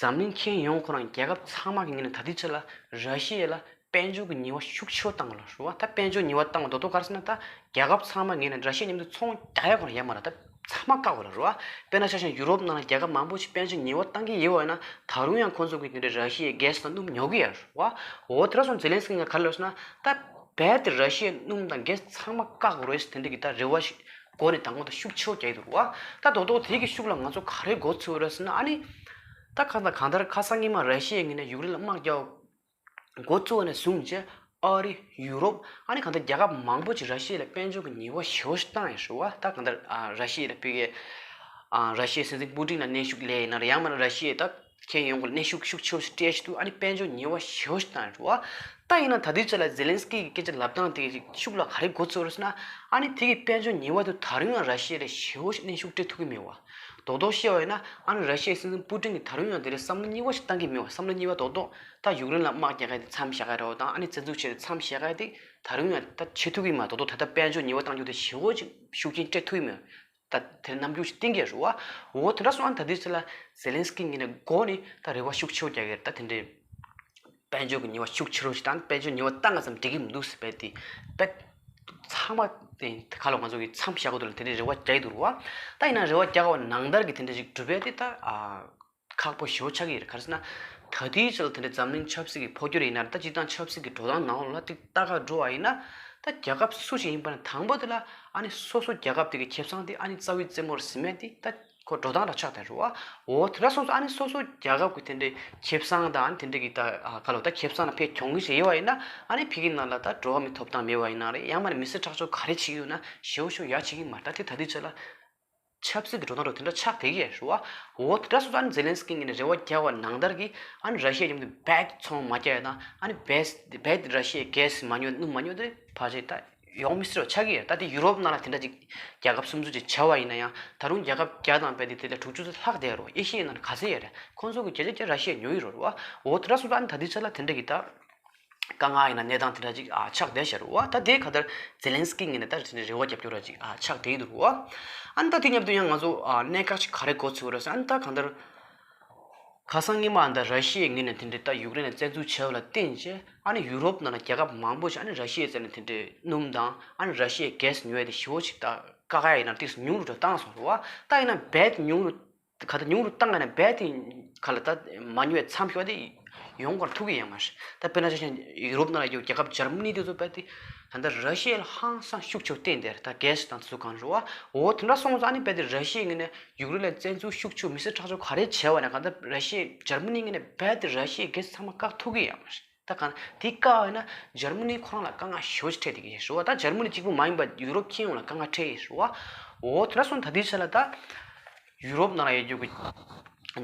འཛམ་གླིང་ཁྱོན་ཡོངས་ཁོ་རང་རྒྱལ་ཁབ་ཚང་མ་གི་ངོས་ནས་ད་ལྟའི་ཆ་ལ་ར་ཤི་ཡ་ལ་དཔལ་འབྱོར་གྱི་ཉེས་པ་ཤུགས་ཆེ་བོ་བཏང་དགོས་ལ་རེད་བ། ད་དཔལ་འབྱོར་ཉེས་པ་བཏང་བ་མདོར་དོན་ག་རེ་ཟེར་ན། ད་རྒྱལ་ཁབ་ཚང་མ་ངོས་ནས་ར་ཤི་ཡ་མཉམ་དུ་ཚོང་རྒྱག་ཡ་ཁོ་རང་ཡོད་མ་རེད། ད་ཚང་མ་བཀག་དགོས་ལ་རེད་བ། དཔེར་ན་ཆ་བཞག་ན་ཡུ་རོབ་ནང་ལ་རྒྱལ་ཁབ་མང་པོ་ཞིག་དཔལ་འབྱོར་ཉེས་པ་བཏང་གི་ཡོད་པ་ཡིན་ན་ད་རུང་ཡང་ཁོང་ཚོ་གིས་དེ་འདྲའི་ར་ཤི་ཡའི་གྷེ་སི་དང་སྣུམ་ཉོ་གི་ཡོད་རེད་བ། འོ་དེ་འདྲ་སོང་ཙང་ཛེ་ལན་སི་ཀི་གིས་ག་རེ་ལབ་ཟེར་ན། ད་རྦད་དེ་ར་ཤི་ཡའི་སྣུམ་དང་གྷེ་སི་ཚང་མ་བཀག་དགོས་རེད་ཟེར་དེ་འདྲ་གི་ད་རེ་བ་ཞིག་མགོ་ནས་མདང་དགོང་དུ་ཤུགས་ཆེ་བོ་རྒྱག་གི་འདུག་རེད་བ། ད་རྡོག་རྡོག་དེ་གི་ཤུགས་ལ་ང་ཚོ་ག་རེ་མགོ་ཚོད་རེད་ཟེར་ན། ཨ་ནི་ད་གང་ལྟར་གང་ལྟར་ཁ་སང་ཉི་མ་ར་ཤི་ཡའི་ངོས་ནས་ཡུཀ་རེན་ལ་དམག་རྒྱག་འགོ་བཙུགས་པ་ནས་བཟུང་བྱས་ཨ་རི། ཡུ་རོབ། ཨ་ནི་གང་ལྟར་རྒྱལ་ཁབ་མང་པོ་ཅིག་ར་ཤི་ཡ་ལ་དཔལ་འབྱོར་གྱི་ཉེས་པ་ཞེ་པོ་ཞིག་བཏང་ཡོད་རེད་བ། ད་གང་ལྟར་ཨ་ར་ཤི་ཡ་ལ་ཕ་གིའི་ཨ་ར་ཤི་ཡའི་སྲིད་འཛིན་པུ་ཏིན་ལ་གནོན་ཤུགས་སླེབས་ཡིན་ན་རེད། ཡང་མིན་ན་ར་ཤི་ཡ་ད་ཁྱོན་ཡོངས་ཀྱི་གནོན་ཤུགས་ཤུགས་ཆེ་བོ་ཞིག་སྤྲད་བཞིན་དུ་ཨ་ནི་དཔལ་འབྱོར་ཉེས་པ་ཞེ་པོ་ཞིག་བཏང་ཡོད་རེད་བ། ད་ཡིན་ན་ད་ལྟའི་ཆ་ལ་ཛེ་ལན་སི་ཀི་གི་སྐད་ཆ་ལབ་སྟངས་དེ་ཤུགས་ལ་ག་རེ་མགོ་ཚོད་རེད་ཟེར་ན། ཨ་ནི་དེ་གི་དཔལ་འབྱོར་ཉེས་པ་དེ་ད་རུང་ཡང་ར་ཤི་ཡ་ལ་ཞེ་པོ་ཞིག་གནོན་ཤུགས་སྤྲད་ཐུབ་ཀྱི་མེད་བ། རྡོག་རྡོག་བཤད་པ་ཡིན་ན་ཨ་ནི་ར་ཤི་ཡའི་སྲིད་འཛིན་པུ་ཏིན་གྱིས་ད་རུང་ཡང་དེ་རིང་བསམ་བློ་གཉིས་པ་ཞིག་བཏང་གི་མེད་བ། བསམ་བློ་གཉིས་པ་རྡོག་རྡོག་ད་ཡུཀ་རེན་ལ་དམག་རྒྱག་མཁན་དེ་མཚམས་བཞག་ག་རེད་བ་དང་། ཨ་ནི་བཙན་འཛུལ་བྱས་ཏེ་མཚམས་བཞག་ག་དེ་ད་རུང་ཡང་ད་བྱེད་ཐུབ་ཀྱི་མ། རྡོག་རྡོག་ད་ལྟ་དཔལ་འབྱོར་ཉེས་པ་བཏང་རྒྱུ་དེ་ཞེ་པོ་ཅིག་ཤུགས་རྐྱེན་སྤྲད་ཐུབ་ཀྱི་མེད། ད་དེར་རྣམ་འགྱུར་ཞིག་བསྟན་གྱི་རེད་བ། འོ་དེ་འདྲ་སོང་ཨ་ནི་ད་དུས་ཚོད་ལ་ཛེ་ལན་སི་ཀི་ངོས་ནས་མགོ་ནས་ད་རེ་བ་ཤུགས་ཆེ་བོ་རྒྱག་གི་རེད། ད་དེ་འདྲའི་དཔལ་འབྱོར་གྱི་ཉེས་པ་ཤུགས་ཆེ་རུ་ཞིག་དང་དཔལ་འབྱོར་ཉེས་པ་བཏང་ག་ཙམ་འགྲིག་གི་མི་འདུག་ཟེར་བས་དེ་དཔེ་ཚང་མ་དེ་ཁ་ལོ་ང་ཚོ་གི་མཚམས་བཞག་དགོས་འདུག་ལ་དེ་འདྲའི་རེ་བ་རྒྱག་གི་འདུག་རེད་བ། ད་ཡིན་ན་རེ་བ་རྒྱག་པ་ནང་ལྟར་གྱི་དེ་འདྲ་ཞིག་འགྲུབ་པས་དེ་ད་ཨ་ཁག་པོ་ཞེ་པོ་ཆགས་ཀྱི་རེད། ག་རེ་ཟེར་ན་ད་དུས་ཚོད་ལ་དེ་འདྲའི་འཛམ་གླིང་ཆབ་སྲིད་ཀྱི་འཕོ་འགྱུར་ཡིན་ན་རེད། ད་སྤྱིར་བཏང་ཆབ་སྲིད་ཀྱི་འགྲོ་སྟངས་ནང་ལོགས་ལ་ཏིག་ཏག་ག་འགྲོ་བ་ཡིན་ན། ད་རྒྱལ་ཁབ་སུ་ཞིག་ཡིན་པ་ན་དང་པོ་དེ་ལ་ཨ་ནི་སོ་སོ་རྒྱལ་ཁབ་དེ་གི་ཁེ་བཟང་དེ་ཨ་ནི་རྩ་བའི་རྩེ་མོར་ཟིན་མེད་དེ་ད་ ཁོ་འགྲོ་སྟངས་ལ་ཆགས་བསྡད་རེད་བ། འོ་དེ་འདྲ་སོང་ཙང་ཨ་ནི་སོ་སོ་རྒྱལ་ཁབ་ཀྱི་དེ་འདྲའི་ཁེ་བཟང་དང་ཨ་ནི་དེ་འདྲའི་གི་ད་ཨ་ག་ལོ་ད་ཁེ་བཟང་ལ་ཕེ་གྱོང་གི་ཞིག་ཡོད་པ་ཡིན་ན། ཨ་ནི་ཕ་གི་ནང་ལ་ད་འགྲོ་བ་མིའི་ཐོབ་ཐང་མེད་པ་ཡིན་ན་རེད། ཡང་མ་ནི་མི་སེར་ཁྲག་སྦྱོར་ག་རེ་བྱེད་ཀྱི་ཡོད་ན་ཞེ་པོ་ཞེ་པོ་ཡག་བྱེད་ཀྱི་མ་རེད། ད་དེ་ད་ལྟའི་ཆ་ལ་ཆབ་སྲིད་ཀྱི་འགྲོ་སྟངས་རོ་དེ་འདྲ་ཆགས་བསྡད་ཀྱི་ཡོད་རེད་བ། འོ་དེ་འདྲ་སོང་ཙང་ཨ་ནི་ཛེ་ལན་སི་ཀི་ངོས་ནས་རེ་བ་རྒྱག་པ་ནང་ལྟར་གྱི་ཨ་ནི་ར་ཤི་ཡ་མཉམ་དུ་རྦད་ཚོང་མ་རྒྱག་ཡ་དང་ཨ་ནི་རྦད་རྦད་ར་ཤི་ཡའི་གྷེ་སི་མ་ཉོ་སྣུམ་མ་ཉོ་དེ་ཕལ་ཆེར་ད་ཡོང་མི་སྲིད་པ་ཆགས་ཀྱི་ཡོད། ད་དེ་ཡུ་རོབ་ནང་ལ་དེ་འདྲ་ཅིག་རྒྱལ་ཁབ་སུམ་ཅུ་ཅིག་བྱ་བ་ཡིན་ན་ཡང་ད་རུང་རྒྱལ་ཁབ་བརྒྱ་དང་རྦད་དེ་དེ་ལས་དྲུག་ཅུ་ཙམ་ལྷག་བསྡད་ཡོད་རེད། ཨེ་ཤི་ཡའི་ནང་ལ་ག་ཚད་ཡོད་རེད། ཁོང་ཚོ་གི་བརྒྱ་ཆ་བརྒྱ་ར་ཤི་ཡ་ཉོ་ཡི་རེད་བ། འོ་དེ་འདྲ་སོང་ཙང་ཨ་ནི་ད་ལྟའི་ཆ་ལ་དེ་འདྲ་གི་ད་དཀའ་ངལ་ཡིན་ན་གནས་སྟངས་དེ་འདྲ་ཅིག་ཨ་ཆགས་བསྡད་ཤག་རེད་བ། ད་དེ་ག་ལྟར་ཛེ་ལན་སི་ཀི་ངོས་ནས་ད་དེ་འདྲ་རེ་བ་རྒྱབ་སྐྱོར་ར་ཅིག་ཨ་ཆགས་བསྡད་ཡོད་རེད་བ། ཨ་ནི་ད་དེ་མཉམ་དུ་ཡང་ང་ཚོ་ཨ་གནད་འགག་ཅིག་ག་རེ་གོ་ཚུལ་རེད་ཟེར་ཨ་ནི་ད་གང་ལྟར། ཁ་སང་ཉི་མ་ཨ་ནི་ད་ར་ཤི་ཡའི་ངོས་ནས་དེ་འདྲའི་ད་ཡུཀ་རེན་ལ་བཙན་འཛུལ་བྱས་པ་ལ་བརྟེན་བྱས་ཨ་ནི་ཡུ་རོབ་ནང་ལ་རྒྱལ་ཁབ་མང་པོ་ཞིག་ཨ་ནི་ར་ཤི་ཡའི་རྩ་ནས་དེ་འདྲའི་སྣུམ་དང་ཨ་ནི་ར་ཤི་ཡའི་གྷེ་སི་ཉོ་ཡ་དེ་ཞེ་པོ་ཅིག་ད་དཀའ་ངལ་ཡིན་ན་ཏོག་ཙམ་ཉུང་རུ་འགྲོ་བཏང་སོང་རེད་བ། ད་ཡིན་ན་རྦད་ཉུང་རུ་ག་ད་ཉུང་རུ་བཏང་ཡ་ན་རྦད་དེ་ག་ལ་ད་མ་ཉོ་བའི་མཚམས་ཤོག་དེ་ཡོང་གར་ཐུག་གི་ཡོད་མ་རེད། ད་དཔེར་ན་ཆ་བཞག་ན་ཡུ་རོབ་ནང་ལ་ཡོད་རྒྱལ་ཁབ་འཇར་མ་ནི་དེ་ཚོ་རྦད་དེ་ད་ལྟ་ར་ཤི་ཡ་ལ་ཧང་སང་ཤུགས་ཆེ་བསྟན་དེ་རེད། ད་གྷེ་སི་དང་དེ་ཚོ་གང་རེད་བ། འོ་དེ་འདྲ་སོང་ཙང་ཨ་ནི་རྦད་དེ་ར་ཤི་ཡའི་ངོས་ནས་ཡུཀ་རེན་ལ་བཙན་འཛུལ་ཤུགས་ཆེ་མི་སེར་ཁྲག་སྦྱོར་ག་རེ་བྱས་པ་ན་གང་ལྟར་ར་ཤི་ཡའི་འཇར་མ་ནིའི་ངོས་ནས་རྦད་དེ་ར་ཤི་ཡའི་གྷེ་སི་ཚང་མ་བཀག་ཐུབ་ཀྱི་ཡོད་མ་རེད། ད་གང་དེ་བཀག་ཡོད་ན་འཇར་མ་ནི་ཁོ་རང་ལ་དཀའ་ངལ་ཞེ་པོ་ཅིག་འཕྲད་བསྡད་ཀྱི་ཡོད་རེད་བ། ད་འཇར་མ་ནི་གཅིག་པུ་མ་ཡིན་པ་ཡུ་རོབ་ཁྱོན་ཡོངས་ལ་དཀའ་ངལ་འཕྲད་ཀྱི་ཡོད་རེད་བ། འོ་དེ་འདྲ་སོང་ད་དེའི་ཆ་ལ་ད་ཡུ་རོབ་ནང་ལ་ཡོད་རྒྱུ་གི་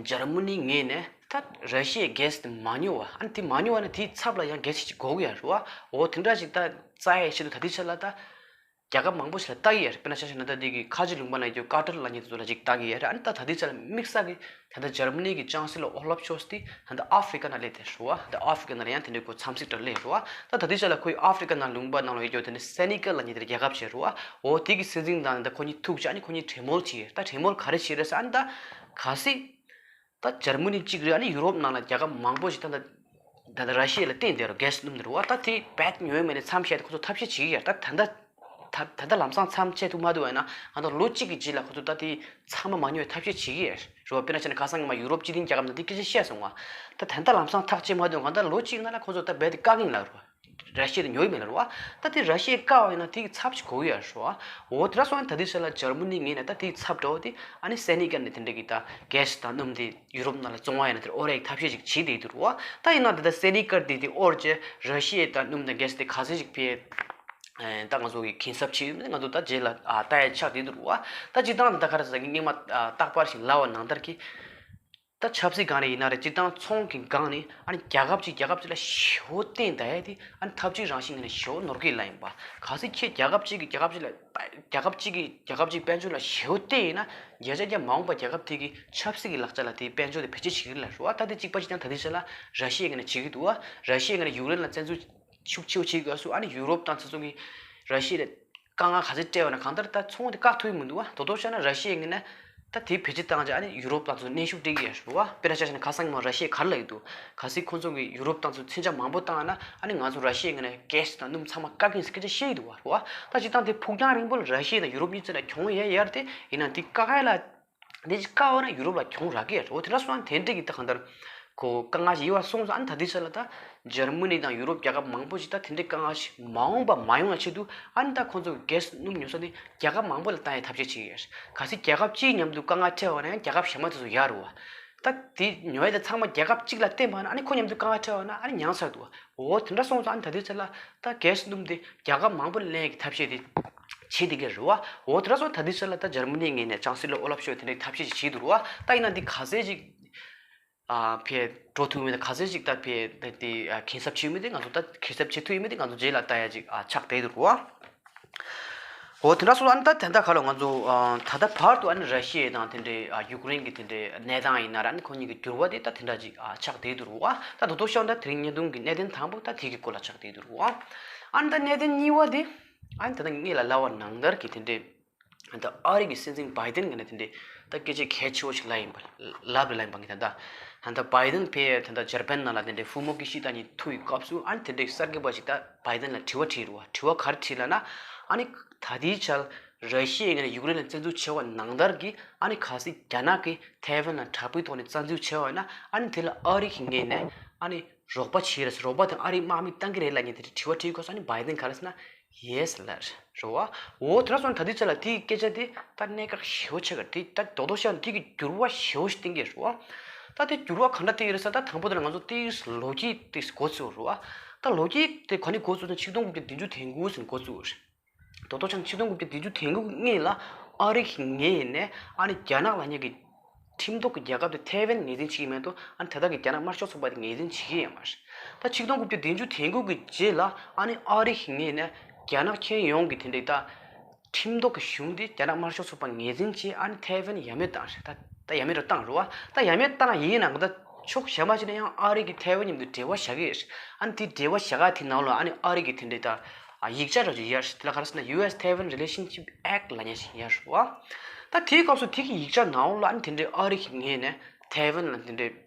འཇར་མ་ནིའི་ངོས་ནས་ད་ར་ཤི་ཡའི་གྷེ་སི་དེ་མ་ཉོ་བ་ཨ་ནི་དེ་མ་ཉོ་བ་ནི་དེའི་ཚབ་ལ་ཡང་གྷེ་སི་ཅིག་དགོས་ཀྱི་ཡོད་རེད་བ། འོ་དེ་འདྲ་ཅིག་ད་བཙལ་ཡའི་ཆེད་དུ་ད་དེའི་ཆ་ལ་ད། རྒྱལ་ཁབ་མང་པོ་ཞིག་ལ་ལྟ་གི་ཡོད་རེད། དཔེར་ན་ཆ་བཞག་ན་ད་འདི་གི་ཁ་ཆེ་ལུང་པ་ན་ཡོད་ཀ་ཏར་ལབ་མཁན་དེ་ཚོ་ལ་ཅིག་ལྟ་གི་ཡོད་རེད། ཨ་ནི་ད་ད་ལྟའི་ཆ་ལ་དམིགས་བསལ་གྱི་ད་ལྟ་འཇར་མ་ནི་གི་ཅང་སི་ལོ་ཨོ་ལབ་ཤོལ་ཚ་དེ་ད་ལྟ་ཨ་ཧྥི་རི་ཀ་ནང་སླེབས་བསྡད་རེད་བ། ད་ཨ་ཧྥི་རི་ཀ་ནང་ལ་ཡང་དེ་འདྲའི་ཁོ་འཚམས་གཟིགས་འདྲ་སླེབས་རེད་བ། ད་ད་ལྟའི་ཆ་ལ་ཁོའི་ཨ་ཧྥི་རི་ཀ་ནང་ལུང་པ་ནང་ལ་ཡོད་རྒྱུ་དེ་ནི་སེ་ནི་ཀལ་ལབ་མཁན་དེ་རྒྱལ་ཁབ་ཅིག་རེད་བ། འོ་དེ་གི་སྲིད་འཛིན་དང་ད་ཁོ་གཉིས་ཐུག་བྱས་ཨ་ནི་ཁོ་གཉིས་གྲོས་མོལ་བྱས་ཡོད། ད་གྲོས་མོལ་ག་རེ་བྱས་རེད་ཟེར་ཨ་ནི་ད་གལ་སྲིད། ད་འཇར་མ་ནི་གཅིག་རེད། ཨ་ནི་ཡུ་རོབ་ནང་ལ་རྒྱལ་ཁབ་མང་པོ་ཞིག་ད་ལྟ་ད་ལྟ་ར་ཤི་ཡ་ལ་བརྟེན་བསྡད་རོ་གྷེ་སི་སྣུམ་འདི་རུ་བ། ད་དེ་རྦད་ཉོ་ཡ་མེད་ནས་མཚམས་བཞག་སྟེ་ཁོ་ཚོ་ཐབས་ཤེས་བྱེད་ཀྱི་ཡོད། ད་ད་ལྟ་ད་ད་ལྟ་ལམ་སང་མཚམས་ཆད་ཐུབ་མ་ཐུབ་པ་ཡིན་ན་ང་ཚོ་ལོ་གཅིག་གི་རྗེས་ལ་ཁོ་ཚོ་ད་དེ་ཚང་མ་མ་ཉོ་བའི་ཐབས་ཤེས་བྱེད་ཀྱི་ཡོད་རེད་བ། དཔེར་ན་བྱས་ན་ཁ་སང་ཉི་མ་ཡུ་རོབ་སྤྱི་མཐུན་རྒྱལ་ཁབ་ནང་དེ་སྐད་ཆ་བཤད་སོང་བ། ད་ད་ལྟ་ལམ་སང་ཐག་བཅད་མ་ཐུབ་ང་ད་ལོ་གཅིག་ནང་ལ་ཁོ་ཚོ་ད་རྦད་དེ་བཀག་གིན་ལ་རུ་བ། ར་ཤི་ཡ་དེ་ཉོ་ཡི་མེད་ལ་རུ་བ། ད་དེ་ར་ཤི་ཡའི་བཀག་པ་ཡིན་ན་དེ་གི་ཚབ་ཅིག་དགོས་ཀྱི་ཡོད་རེད་བ། འོ་དེ་འདྲ་སོང་ན་ད་དེ་ཆ་ལ་འཇར་མ་ནི་ངོས་ནས་ད་དེ་གི་ཚབ་འདྲ་བོ་དེ་ཨ་ནི་སེ་ནི་ཀལ་ནས་དེ་འདྲ་གི་ད་གྷེ་སི་དང་སྣུམ་དེ་ཡུ་རོབ་ནང་ལ་བཙོང་བ་ཡིན་ན་དེར་དབོར་ཡ་གི་ཐབས་ཤེས་ཅིག་བྱེད་བསྡད་ཡོད་རེད་བ། ད་ཡིན་ན་དེ་ད་སེ་ནི་ཀལ་དེ་དེ་དབོར་བྱས་ར་ཤི་ཡ་ད་སྣུམ་དང་གྷེ་སི་དེ་ག་ཚོད་ཅིག་ཕེ། ད་ང་ཚོ་གི་གུན་གསབ་བྱེད་ཡོད་མེད་ང་ཚོ་ད་རྗེས་ལ་ཨ་ལྟ་ཡ་ཆགས་བསྡད་འདུག་རུ་བ། ད་སྤྱིར་བཏང་ད་ག་རེ་ཟེར་གི་སྔོན་མ་ཨ་རྟག་པར་ཞིག་ལབ་པ་ནང་ལྟར་གི། ད་ཆབ་སྲིད་སྒང་རེ་ཡིན་ན་རེད། སྤྱིར་བཏང་ཚོང་གི་སྒང་ནས་ཨ་ནི་རྒྱལ་ཁབ་གཅིག་རྒྱལ་ཁབ་གཅིག་ལ་ཞེ་པོ་བརྟེན་བསྡད་ཡ་དེ་ཨ་ནི་འཐབ་ཇུས་རང་བཞིན་ངོས་ནས་ཞེ་པོ་ནོར་འཁྲུལ་ལ་ཡིན་པ། གལ་སྲིད་ཁྱེད་རྒྱལ་ཁབ་གཅིག་གིས་རྒྱལ་ཁབ་གཅིག་ལ་རྒྱལ་ཁབ་གཅིག་གིས་རྒྱལ་ཁབ་གཅིག་དཔལ་འབྱོར་ལ་ཞེ་པོ་བརྟེན་ཡིན་ན་བརྒྱ་ཆ་བརྒྱ་མ་འོངས་པ་རྒྱལ་ཁབ་དེ་གི་ཆབ་སྲིད་ཀྱི་ལག་ཆ་ལ་དེའི་དཔལ་འབྱོར་དེ་བེད་སྤྱོད་བྱེད་ཀྱི་རེད་ལབ་རེད་བ། ད་དེ་གཅིག་པ་གཅིག་རྐྱང་ད་ལྟའི་ཆ་ལ་ར་ཤི་ཡའི་ངོས་ནས་བྱེད་ཀྱི་འདུག་བ། ར་ཤི་ཡའི་ངོས་ནས་ཡུཀ་རེན་ལ་བཙན་འཛུལ་ཤུགས་ཆེ་བོ་བྱེད་དགོས་སུ་ཨ་ནི་ཡུ་རོབ་དང་ཚོ་ཚོ་གི་ར་ཤི་ཡ་ལ་དཀའ་ངལ་ག་ཚོད་སྤྲད་པ་ན་གང་ལྟར་ད་ཚོང་དེ་བཀག་ཐུབ་ཀྱི་མི་འདུག་བ། དོ་དོ་བྱས་ན་ར་ཤི་ཡའི་ངོས་ནས་ད་དེ་བེད་སྤྱོད་བཏང་རྗེས་ཨ་ནི་ཡུ་རོབ་དང་ཚོ་གནོན་ཤུགས་སྤྲད་ཀྱི་ཡོད་རེད་བ། དཔེར་ན་ཆ་བཞག་ན་ཁ་སང་ཉི་མ་ར་ཤི་ཡས་ག་རེ་ལབ་ཀྱི་འདུག་གལ་སྲིད་ཁོང་ཚོ་གིས་ཡུ་རོབ་དང་ཚོ་མཚོན་ཆ་མང་པོ་བཏང་ན་ཨ་ནི་ང་ཚོ་ར་ཤི་ཡའི་ངོས་ནས་གྷེ་སི་དང་སྣུམ་ཚང་མ་བཀག་གི་ཡིན་ཟེར་སྐད་ཆ་བཤད་ཀྱི་འདུག་བ། རེད་བ། ད་སྤྱིར་བཏང་དེ་ཕུགས་རྒྱང་རིང་པོ་ལ་ར་ཤི་ཡ་དང་ཡུ་རོབ་གཉིས་བརྩེ་ལ་གྱོང་ཡ་ཡར་དེ་ཡིན་ན་དེ་བཀག་ཡ་ལ། འདི་ཅིག་བཀག་པ་ན་ཡུ་རོབ་ལ་གྱོང་རག་གི་རེད། འོ་དེ་འདྲ་སོང་ན་དེ་འདྲ་གི་ད་གང་ལྟར་ཁོ་དཀའ་ངལ་ཞིག་ཡོད་པ་སོང་ཙང་ཨ་ནི་ད་ལྟའི་ཆ་ལ་ད་འཇར་མ་ནི་དང་ཡུ་རོབ་རྒྱལ་ཁབ་མང་པོ་ཞིག་ད་དེ་འདྲའི་དཀའ་ངལ་ཞིག་མ་འོངས་པ་མ་ཡོང་བའི་ཆེད་དུ་ཨ་ནི་ད་ཁོང་ཚོ་གི་གྷེ་སི་སྣུམ་ཉོ་ས་དེ་རྒྱལ་ཁབ་མང་པོ་ལ་བཏང་ཡའི་ཐབས་ཤེས་བྱེད་ཀྱི་ཡོད་རེད། གལ་སྲིད་རྒྱལ་ཁབ་གཅིག་མཉམ་དུ་དཀའ་ངལ་འཕྲད་པ་ན་ཡང་རྒྱལ་ཁབ་གཞན་པ་དེ་ཚོ་ཡག་རེད་བ། ད་དེ་ཉོ་ཡ་དེ་ཚང་མ་རྒྱལ་ཁབ་གཅིག་ལ་བརྟེན་པ་ན་ཨ་ནི་ཁོ་མཉམ་དུ་དཀའ་ངལ་འཕྲད་པ་ན་ཨ་ནི་ཉམས་ཚར་འདུག་བ། འོ་དེ་འདྲ་སོང་ཙང་ཨ་ནི་ད་ལྟའི་ཆ་ལ་ད་གྷེ་སི་སྣུམ་དེ་རྒྱལ་ཁབ་མང་པོ་ལ་ལེན་ཡ་གི་ཐབས་ཤེས་དེ། བྱེད་བསྡད་ཀྱི་རེད་བ། འོ་དེ་འདྲ་སོང་ད་ལྟའི་ཆ་ལ་ད་འཇར་མ་ནིའི་ངོས་ནས་ཅང་སི་ལོ་ཨོ་ལབ་ཤོལ་དེ་འདྲའི་ཐབས་ཤེས་ཅིག་བྱེད་འདུག་རེད་བ། ད་ཡིན་ན་འདི་ག་ཚད་ཅིག་ཨ་ཕེ་འགྲོ་ཐུབ་མེད་ད་ག་ཚད་ཅིག་ད་ཕེ་ད་དེ་ཨ་གུན་གསབ་བྱེད་མེད་དེ་ང་ཚོ་ད་གུན་གསབ་བྱེད་ཐུབ་ཡོད་མེད་དེ་ང་ཚོ་རྗེས་ལ་ལྟ་ཡ་ཅིག་ཨ་ཆགས་བསྡད་འདུག་རེད་བ། འོ་དེ་འདྲ་སོང་ཨ་ནི་ད་དེ་འདྲ་ག་ལ་ང་ཚོ་ཨ་ད་ལྟ་བར་དུ་ཨ་ནི་ར་ཤི་ཡ་དང་དེ་འདྲའི་ཨ་ཡུཀ་རེན་གྱི་དེ་འདྲའི་གནས་སྟངས་ཡིན་ན་ར་ཨ་ནི་ཁོ་གཉིས་ཀྱི་འགྱུར་བ་དེ་ད་དེ་འདྲ་ཅིག་ཨ་ཆགས་བསྡད་འདུག་རེད་བ། ད་དོ་དོ་ཤོག་ད་དེ་རིང་བརྙན་ཐུང་གི་གནད་དོན་དང་པོ་ད་དེ་གི་སྐོར་ལ་ཆགས་བསྡད་འདུག་རེད་བ། ཨ་ནི་ད་གནད་དོན་གཉིས་པ་དེ། ཨ་ནི་ད་ལྟ་ངེད་ལ་ལབ་པ་ནང་ལྟར་གྱི་དེ་འདྲའི་ད་ཨ་རི་གི་སྲིད་འཛིན་བྷའི་ཏན་གྱིས་ནི་དེ་འདྲའི་ད་སྐད་ཆ་གལ་ཆེ་བོ་ཞིག་ལབ་ཡིན་པ་ལབ་རེད་ལབ་ཡིན་པ་ངས་ད་ལྟ་ད་ལྟ་བྷའི་ཏན་ཕེ་ད་ལྟ་འཇར་པན་ནང་ལ་དེ་འདྲའི་ཧྥུ་མོ་ཀི་ཤི་ད་གཉིས་ཐུག་ཡི་སྐབས་སུ་ཨ་ནི་དེ་འདྲའི་གསར་འགོད་པ་ཞིག་ད་བྷའི་ཏན་ལ་དྲི་བ་དྲིས་རེད་བ། དྲི་བ་ག་རེ་དྲིས་ལབ་ན་ཨ་ནི་ད་ལྟའི་ཆར་ར་ཤི་ཡའི་ངོས་ནས་ཡུཀ་རེན་ལ་བཙན་འཛུལ་བྱས་པ་ནང་ལྟར་གྱི་ཨ་ནི་གལ་སྲིད་རྒྱ་ནག་གིས་ཐའེ་ཝན་ལ་དྲག་པོའི་ཐོག་ནས་བཙན་འཛུལ་བྱས་པ་ཡིན་ན་ཨ་ནི་དེ་ལ་ཨ་རི་གི་ངོས་ནས་ཨ་ནི་རོགས་པ་བྱེད་རེད་ཟེར་རོགས་པ་དང་ཨ་རིའི་དམག་མི་བཏང་གི་རེད་ལབ་མཁན་དེ་འདྲའི་དྲི་བ་དྲིས་སྐབས་སུ་ཨ་ནི་བྷའི་ཏན་ག་རེ་ཟེར་ན། ཡེས་ལར་རེད་བ། འོ་དེ་འདྲ་སོང་ད་ལྟའི་ཆ་ལ་དེའི་སྐད་ཆ་དེ་ད་གནད་འགག་ཞེ་པོ་ཆགས་ཀྱི་རེད། དེ་ད་རྡོག་རྡོག་བཤད་ན་དེ་གི་འགྱུར་བ་ཞེ་པོ་ཞིག་བསྟན་གྱི་རེད་བ། ད་དེ་འགྱུར་བ་ག་འདྲ་བསྟན་གྱི་རེད་ཟེར་ན། ད་དང་པོ་དེ་ལ་ང་ཚོ་དེའི་ལོ་རྒྱུས་དེ་འགོ་བཙུགས་རེད་བ། ད་ལོ་རྒྱུས་དེ་ག་ནས་འགོ་བཙུགས་ན་ཆིག་སྟོང་དགུ་བརྒྱ་བདུན་ཅུ་དོན་དགུ་ཟིན་འགོ་བཙུགས་རེད། རྡོག་རྡོག་བཤད་ན་ཆིག་སྟོང་དགུ་བརྒྱ་བདུན་ཅུ་དོན་དགུ་སྔོན་ལ་ཨ་རི་གི་ངོས་ནས་ཨ་ནི་རྒྱ་ནག་ལབ་མཁན་གྱི་ཁྲིམས་ཐོག་གི་རྒྱལ་ཁབ་དེ་ཐའེ་ཝན་ངོས་འཛིན་བྱེད་ཀྱི་མེད་དོ། ཨ་ནི་དེ་དག་གི་རྒྱ་ནག་དམར་ཤོག་ཚོགས་པ་དེ་ངོས་འཛིན་བྱེད་ཀྱི་ཡོད་མ་རེད། ད་ཆིག་སྟོང་དགུ་བརྒྱ་བདུན་ཅུ་དོན་དགུ་གི་རྗེས་ལ་ཨ་ནི་ཨ་རི་གི་ངོས་ནས་རྒྱ་ནག་ཁྱོན་ཡོངས་ཀྱི་དེ་འདྲའི་ད་ཁྲིམས་ཐོག་གི་གཞུང་དེ་རྒྱ་ནག་དམར་ཤོག་ཚོགས་པ་ངོས་འཛིན་བྱས། ཨ་ནི་ཐའེ་ཝན་ཡ་མེད་བཏང་རེད། ད་ད་ཡ་མེད་རུ་བཏང་རེད་བ། ད་ཡ་མེད་བཏང་ཡིན་ནའང་ད་ཕྱོགས་གཞན་པ་ཞིག་ནས་ཡང་ཨ་རི་གི་ཐའེ་ཝན་མཉམ་དུ་འབྲེལ་བ་བཞག་གི་ཡོད་རེད། ཨ་ནི་དེ་འབྲེལ་བ་བཞག་ག་དེ་ནང་ལ་ཨ་ནི་ཨ་རི་གི་དེ་འདྲའི་ད་ཡིག་ཆ་ར་ཅིག་ཡོད་རེད། དེ་ལ་ག་རེ་ཟེར་ན་ཡུ་ཨེས་ཐའེ་ཝན་རི་ལེ་ཤན་ཤིབ་ཨེག་ལབ་མཁན་ཞིག་ཡོད་རེད་བ། ད་དེའི་སྐབས་སུ་དེ་གི་ཡིག་ཆ་ནང་ལ་ཨ་ནི་དེ་འདྲའི་ཨ་རི་གི་ངོས་ནས་ཐའེ་ཝན་ལ་དེ་འདྲའི་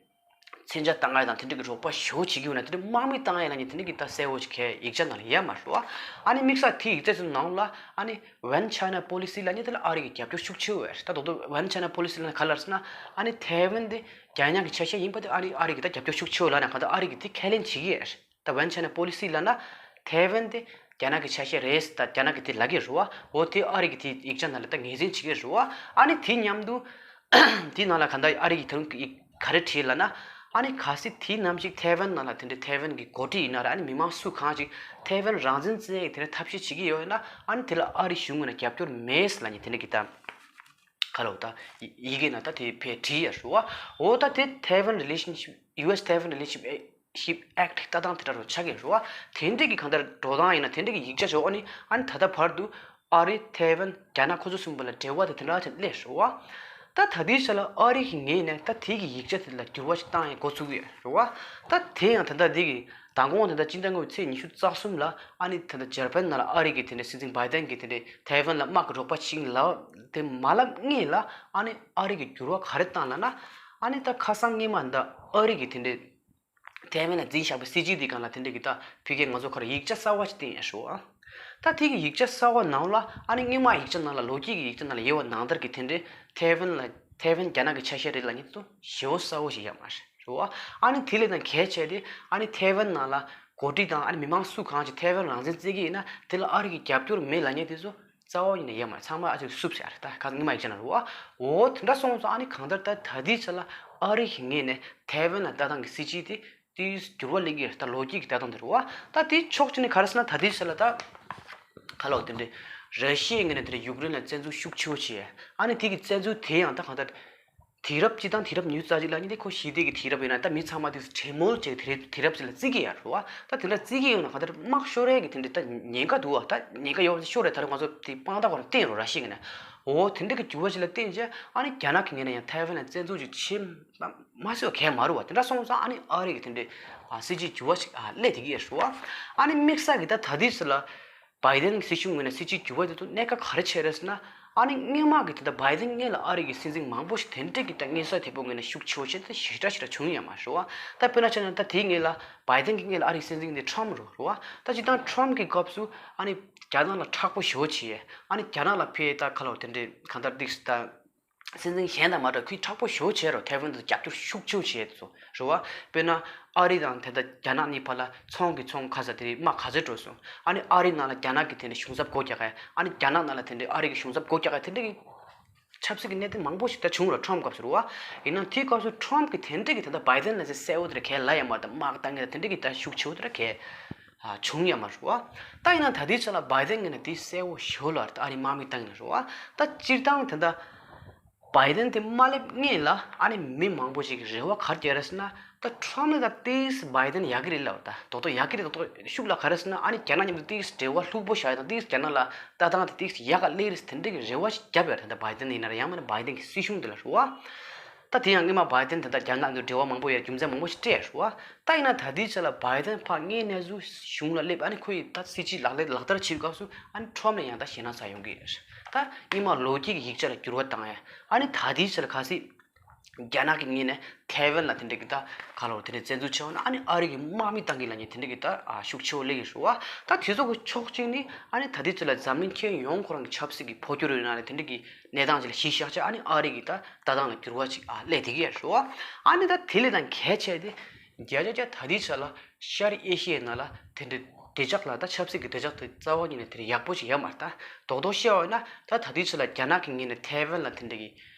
མཚོན་ཆ་བཏང་ཡ་དང་དེ་འདྲ་གི་རོགས་པ་ཞེ་པོ་བྱེད་ཀྱི་ཡོད་ན། དེ་འདྲ་དམག་མི་བཏང་ཡ་ལབ་མཁན་དེ་འདྲ་གི་ད་གསལ་པོ་ཞིག་གའི་ཡིག་ཆ་ནང་ལ་ཡོད་མ་རེད་བ། ཨ་ནི་དམིགས་བསལ་དེའི་ཡིག་ཆ་ཚོའི་ནང་ལ་ཨ་ནི་One China Policy ལབ་མཁན་དེ་ལ་ཨ་རི་གི་རྒྱབ་སྐྱོར་ཤུགས་ཆེ་བོ་ཡོད་རེད། ད་རྡོག་རྡོག་One China Policy ལབ་མཁན་ག་རེ་ལབ་ཟེར་ན། ཨ་ནི་ཐའེ་ཝན་དེ་རྒྱ་ནག་གི་ཆ་ཤས་ཡིན་པ་དེ་ཨ་ནི་ཨ་རི་གི་ད་རྒྱབ་སྐྱོར་ཤུགས་ཆེ་བོ་ལབ་ན་གང་ལྟར་ཨ་རི་གིས་དེ་ཁས་ལེན་བྱེད་ཀྱི་ཡོད་རེད། ད་One China Policy ལབ་ན་ཐའེ་ཝན་དེ་རྒྱ་ནག་གི་ཆ་ཤས་རེད། ད་རྒྱ་ནག་གིས་དེ་ལབ་ཀྱི་རེད་བ། འོ་དེ་ཨ་རི་གིས་དེ་ཡིག་ཆ་ནང་ལ་ད་ངོས་འཛིན་བྱེད་ཀྱི་རེད་བ། ཨ་ནི་དེ་མཉམ་དུ་དེའི་ནང་ལ་གང་ལྟར་ཨ་རི་གིས་ད་རུང་ག་རེ་བྲིས་ལབ་ན། ཨ་ནི་གལ་སྲིད་དེའི་ནམ་ཞིག་ཐའེ་ཝན་ནང་ལ་དེ་འདྲའི་ཐའེ་ཝན་གྱི་འགོ་ཁྲིད་ཡིན་ན་ར། ཨ་ནི་མི་མང་སུ་གང་ཞིག་ཐའེ་ཝན་རང་བཙན་རྩོད་ཡག་གི་དེ་འདྲའི་ཐབས་ཤེས་བྱེད་ཀྱི་ཡོད་ན། ཨ་ནི་དེ་ལ་ཨ་རི་གཞུང་ངོས་ནས་རྒྱབ་སྐྱོར་མེད་ལབ་མཁན་དེ་འདྲ་གི་ད་ག་ལབ་ད་ཡི་གེ་ནང་ད་དེ་ཕར་བྲིས་ཡོད་རེད་བ། འོ་ད་དེ་Taiwan Relationship U S Taiwan Relationship Act ལྟ་སྟངས་དེ་འདྲ་རུ་ཆགས་ཀྱི་རེད་བ། དེ་འདྲ་གི་གང་ལྟར་འགྲོ་སྟངས་ཡིན་ན། དེ་འདྲ་གི་ཡིག་ཆ་ཞིག་ཨ་ནི་ཨ་ནི་ད་ལྟ་བར་དུ་ཨ་རི་ཐའེ་ཝན་རྒྱ་ནག་ཁོ་ཚོ་གསུམ་པོ་ལ་འབྲེལ་བ་དེ་དེ་འདྲ་ཅིག་སླེབས་རེད་བ། ད་ད་ལྟའི་ཆ་ལ་ཨ་རི་གི་ངོས་ནས་ད་དེ་གི་ཡིག་ཆ་དེ་ལ་འགྱུར་བ་ཞིག་བཏང་ཡས་འགོ་ཚུགས་ཀྱི་ཡོད་རེད་བ། ད་དེ་ཡང་ད་ལྟ་འདི་གི་མདང་དགོང་ད་ལྟ་སྤྱི་ཟླ་ལྔ་པའི་ཚེས་ཉི་ཤུ་རྩ་གསུམ་ལ་ཨ་ནི་ད་ལྟ་འཇར་པན་ནང་ལ་ཨ་རི་གི་དེ་འདྲའི་སྲིད་འཛིན་བྷའི་ཏན་གི་དེ་འདྲའི་ཐའེ་ཝན་ལ་དམག་གི་རོགས་པ་བྱེད་ཀྱི་ལབ་དེ་མ་ལབ་སྔོན་ལ་ཨ་ནི་ཨ་རི་གི་འགྱུར་བ་ག་རེ་བཏང་ལབ་ན། ཨ་ནི་ད་ཁ་སང་སྔོན་མ་ད་ཨ་རི་གི་དེ་འདྲའི་ཐའེ་ཝན་ལ་འཛིན་བཞག་པའི་སྲིད་ཇུས་དེ་སྒང་ལ་དེ་འདྲ་གི་ད་ཕ་གིར་ང་ཚོ་ཁར་ཡིག་ཆ་གསར་བ་ཞིག་བཏིང་ཡ་ཞུ་བ། ད་དེ་གི་ཡིག་ཆ་གསར་བ་ནང་ལ་ཨ་ནི་སྔོན་མ་ཡིག་ཆ་ནང་ལ་ལོ་རྒྱུས་ཀྱི་ཡིག་ཆ་ནང་ལ་ཡོད་པ་ནང་ལྟར་གི་དེ་འདྲའི་ཐའེ་ཝན་ལ་ཐའེ་ཝན་རྒྱ་ནག་གི་ཆ་ཤས་རེད་ལབ་མཁན་དེ་ཚོ་ཞེ་པོ་གསལ་པོ་ཞིག་ཡོད་མ་རེད་རེད་བ། ཨ་ནི་དེ་ལས་ད་གལ་ཆེ་དེ་ཨ་ནི་ཐའེ་ཝན་ནང་ལ་འགོ་ཁྲིད་དང་ཨ་ནི་མི་མང་སུ་གང་ཞིག་ཐའེ་ཝན་རང་བཙན་རྩོད་ཀྱི་ཡིན་ན་དེ་ལ་ཨ་རི་གི་རྒྱབ་སྐྱོར་མེད་ལབ་མཁན་དེ་ཚོ་རྩ་བ་ཉིད་ནས་ཡོད་མ་རེད། ཚང་མ་ཨ་ཅིག་བསུབས་བཞག་རེད། ད་ག་སྔོན་མ་ཡིག་ཆ་ནང་རེད་བ། འོ་དེ་འདྲ་སོང་ཙང་ཨ་ནི་གང་ལྟར་ད་ད་ལྟའི་ཆ་ལ་ཨ་རི་གི་ངོས་ནས་ཐའེ་ཝན་ལ་ལྟ་སྟངས་ཀྱི་སྲིད་ཇུས་དེ་དེའི་འགྱུར་བ་སླེབས་ཀྱི་རེད། ད་ལོ་རྒྱུས་ཀྱི་ལྟ་སྟངས་དེ་རེད་བ། ད་དེའི་ཕྱོགས་གཅིག་ནས་ག་རེ་ཟེར་ན། ད་ལྟའི་ཆ་ལ་ད་ག་ལབ་དེ་འདྲའི་ར་ཤི་ཡའི་ངོས་ནས་དེ་འདྲའི་ཡུཀ་རེན་ལ་བཙན་འཛུལ་ཤུགས་ཆེ་བོ་བྱས། ཨ་ནི་དེ་གི་བཙན་འཛུལ་དེ་ཡང་ད་གང་ལྟར་དུས་རབས་སྤྱི་དང་དུས་རབས་ཉི་ཤུ་རྩ་གཅིག་ལབ་མཁན་དེ་ཁོ་ཞི་བདེ་གི་དུས་རབས་ཡིན་ན། ད་མི་ཚང་མ་དེ་གྲོས་མོལ་བྱེད་དུས་རབས་དུས་རབས་ཅིག་ལ་བརྩི་གི་ཡོད་རེད་བ། ད་དེ་འདྲ་བརྩི་གི་ཡོད་ན་གང་ལྟར་དམག་ཤོར་ཡས་ཀྱི་དེ་འདྲའི་ད་ཉེན་ཁ་འདུག་བ། ད་ཉེན་ཁ་ཡོད་པ་ཤོར་རེད། ད་རུང་ང་ཚོ་དེ་དཔང་རྟགས་ཁོ་རང་བསྟན་རོགས་ར་ཤི་ཡའི་ངོས་ནས། འོ་དེ་འདྲ་གི་འགྱུར་བ་ཞིག་ལ་བརྟེན་བྱས་ཨ་ནི་རྒྱ་ནག་གི་ངོས་ནས་ཡང་ཐའེ་ཝན་ལ་བཙན་འཛུལ་ཅིག་བྱེད་མ་སྲིད་པ་གང་ཡང་མ་རེད་བ། དེ་འདྲ་སོང་ཙང་ཨ་ནི་ཨ་རི་གི་དེ་འདྲའི་ཨ་སྲིད་ཇུས་འགྱུར་བ་ཞིག་ཨ་སླེབས་བསྡད་ཀྱི་ཡོད་རེད་བ། ཨ་ནི་དམིགས་བསལ་གྱི་ད་ད་ལྟའི་ཆ་ལ་བྷའི་ཏན་གྱི་སྲིད་གཞུང་ངོས་ནས་སྲིད་ཇུས་འགྱུར་བ་དེ་ཚོ་གནད་འགག་ག་རེ་ཆགས་རེད་ཟེར་ན། ཨ་ནི་སྔོན་མ་གི་དེ་ལྟར་བྷའི་ཏན་སྔོན་ལ་ཨ་རི་གི་སྲིད་འཛིན་མང་པོ་ཞིག་དེ་འདྲ་གི་ད་མངོན་གསལ་དོད་པོ་ངོས་ནས་ཤུགས་ཆེ་བོ་བྱས་ཏེ་ཞེ་དྲག་ཞེ་དྲག་བྱུང་ཡོད་མ་རེད་བ། ད་དཔེར་ན་ཆ་ན་ད་དེའི་སྔོན་ལ་བྷའི་ཏན་གྱི་སྔོན་ལ་ཨ་རི་གི་སྲིད་འཛིན་དེ་ཁྲམ་རེད་བ། ད་སྤྱིར་བཏང་ཁྲམ་གི་སྐབས་སུ་ཨ་ནི་རྒྱ་ནག་ལ་མཁྲེགས་པོ་ཞེ་པོ་བྱས། ཨ་ནི་རྒྱ་ནག་ལ་ཕར་ད་ག་ལབ་དེ་འདྲའི་གང་ལྟར་འདི་ད་སྲིད་འཛིན་གཞན་དང་མ་འདྲ་ཁོས་མཁྲེགས་པོ་ཞེ་པོ་བྱས་རོགས། ཐའེ་ཝན་དུ་རྒྱབ་སྐྱོར་ཤུགས་ཆེ་བོ་བྱས་སོང་རེད་བ། དཔེར་ན་ཨ་རི་དང་དེ་ལྟར་རྒྱ་ནག་གཉིས་བར་ལ་ཚོང་གི་ཚོང་ཁ་ས་དེ་རིགས་དམག་ག་ཚོད་འགྲོ་སོང་། ཨ་ནི་ཨ་རི་ནང་ལ་རྒྱ་ནག་གི་དེ་འདྲའི་གཞུང་ཚབ་སྒོ་རྒྱག་ག་ཨ་ནི་རྒྱ་ནག་ནང་ལ་དེ་འདྲའི་ཨ་རི་གི་གཞུང་ཚབ་སྒོ་རྒྱག་ག་དེ་འདྲ་གི་ཆབ་སྲིད་ཀྱི་གནད་དོན་མང་པོ་ཞིག་ད་བྱུང་རོགས། ཁྲམ་སྐབས་སུ་རེད་བ། ཡིན་ནའང་དེའི་སྐབས་སུ་ཁྲམ་གི་དེ་འདྲ་གི་དེ་ལྟར་བྷའི་ཏན་ལ་ཟེར་གསལ་བོ་དེ་འདྲ་གས་ལབ་ཡ་མ་རེད། དམག་བཏང་གི་དེ་འདྲ་གི་ད་ཤུགས་ཆེ་བོ་དེ་འདྲ་གས་ཨ་བྱུང་ཡོད་མ་རེད་བ། ད་ཡིན་ན་ད་ལྟའི་ཆ་ལ་བྷའི་ཏན་ངོས་ནས་དེ་གསལ་བོ་ཞེ་པོ་ལབ་རེད། ད་ཨ་རི་དམག་མི་བཏང་ཡིན་རེད་བ། ད་སྤྱིར་བཏང་དེ་འདྲ་བྷའི་ཏན་དེ་མ་སླེབས་སྔོན་ལ་ཨ་ནི་མི་མང་པོ་ཞིག་གི་རེ་བ་ག་རེ་བརྒྱབ་རེད་ཟེར་ན། ད་ཁྲམ་ལ་ད་ཏིས་བྷའི་ཏན་ཡག་གི་རེད་ལབ་རེད། ད་རྡོག་རྡོག་ཡག་གི་རེད། རྡོག་རྡོག་ཤུགས་ལ་ག་རེ་ཟེར་ན། ཨ་ནི་རྒྱ་ནག་མཉམ་དུ་ཏིས་འབྲེལ་བ་ལྷུག་པོ་བཞག་ཡ་དང་ཏིས་རྒྱ་ནག་ལ་ལྟ་སྟངས་དེ་ཏིས་ཡག་ག་སླེབས་རེད་ཟེར་དེ་འདྲ་གི་རེ་བ་ཞིག་བརྒྱབ་ཡོད་རེད། ད་བྷའི་ཏན་ཡིན་ན་རེད། ཡང་མིན་ན་བྷའི་ཏན་གི་སྲིད་གཞུང་དེ་ལ་རེད་བ། ད་དེ་ཡང་སྔོན་མ་བྷའི་ཏན་དེ་ད་རྒྱ་ནག་དང་འབྲེལ་བ་མང་པོ་ཡོད་རྒྱུ་མཚན་མང་པོ་ཞིག་སྤྲད་རེད་བ། ད་ཡིན་ན་ད་ལྟའི་ཆ་ལ་བྷའི་ཏན་ཕར་དངོས་གནས་སུ་གཞུང་ལ་སླེབས། ཨ་ནི་ཁོ་ཡིས་ད་སྲིད་ཇུས་ལག་ལེན་ལག་བསྟར་བྱེད་སྐབས་སུ་ཨ་ནི་ཁྲོམ་ནས་ཡང་ད་ཞེད་སྣང་ཚ་ཡོང་གི་ཡོད་རེད། ད་སྔོན་མ་ལོ་རྒྱུས་ཀྱི་ཡིག་ཆ་ལ་འགྱུར་བ་བཏང་ཡ། ཨ་ནི་ད་ལྟའི་ཆ་ལ་གལ་སྲིད་རྒྱ་ནག་གི་ངོས་ནས་ཐའེ་ཝན་ལ་དེ་འདྲ་གི་ད་ག་ལབ་དེ་འདྲ་བཙན་འཛུལ་བྱས་པ་ན་ཨ་ནི་ཨ་རི་གི་དམག་མི་བཏང་གི་ལབ་མཁན་དེ་འདྲ་གི་ད་ཤུགས་ཆེ་བོ་སླེབས་ཀྱི་རེད་བ། ད་དེ་ཚོ་གི་ཕྱོགས་གཅིག་ནི་ཨ་ནི་ད་ལྟའི་ཆ་ལ་འཛམ་གླིང་ཁྱོན་ཡོངས་ཁོ་རང་གི་ཆབ་སྲིད་ཀྱི་འཕོ་འགྱུར་ཡོད་ན་རེད། དེ་འདྲ་གི་གནས་སྟངས་ཅིག་ལ་གཞི་བཞག་བྱས་ཨ་ནི་ཨ་རི་གི་ད་ལྟ་སྟངས་ལ་འགྱུར་བ་ཅིག་ཨ་སླེབས་བསྡད་ཀྱི་ཡོད་རེད་བ། ཨ་ནི་ད་དེ་ལས་ད་གལ་ཆེ་དེ་བརྒྱ་ཆ་བརྒྱ་ད་ལྟའི་ཆ་ལ་ཤར་ཨེ་ཤི་ཡའི་ནང་ལ་དེ་འདྲའི་ དེ་ཅག་ལ་ད་ཆབ་སྲིད་ཀྱི་དེ་ཅག་དེ་རྩ་བ་ཉིད་ནས་དེ་ཡག་པོ་ཞིག་ཡོད་མ་རེད། ད་རྡོག་རྡོག་བཤད་པ་ཡིན་ན་ད་ད་དུས་ཚོད་ལ་རྒྱ་ནག་གི་ངོས་ནས་ཐའེ་ཝན་ལ་དེ་འདྲ་གི་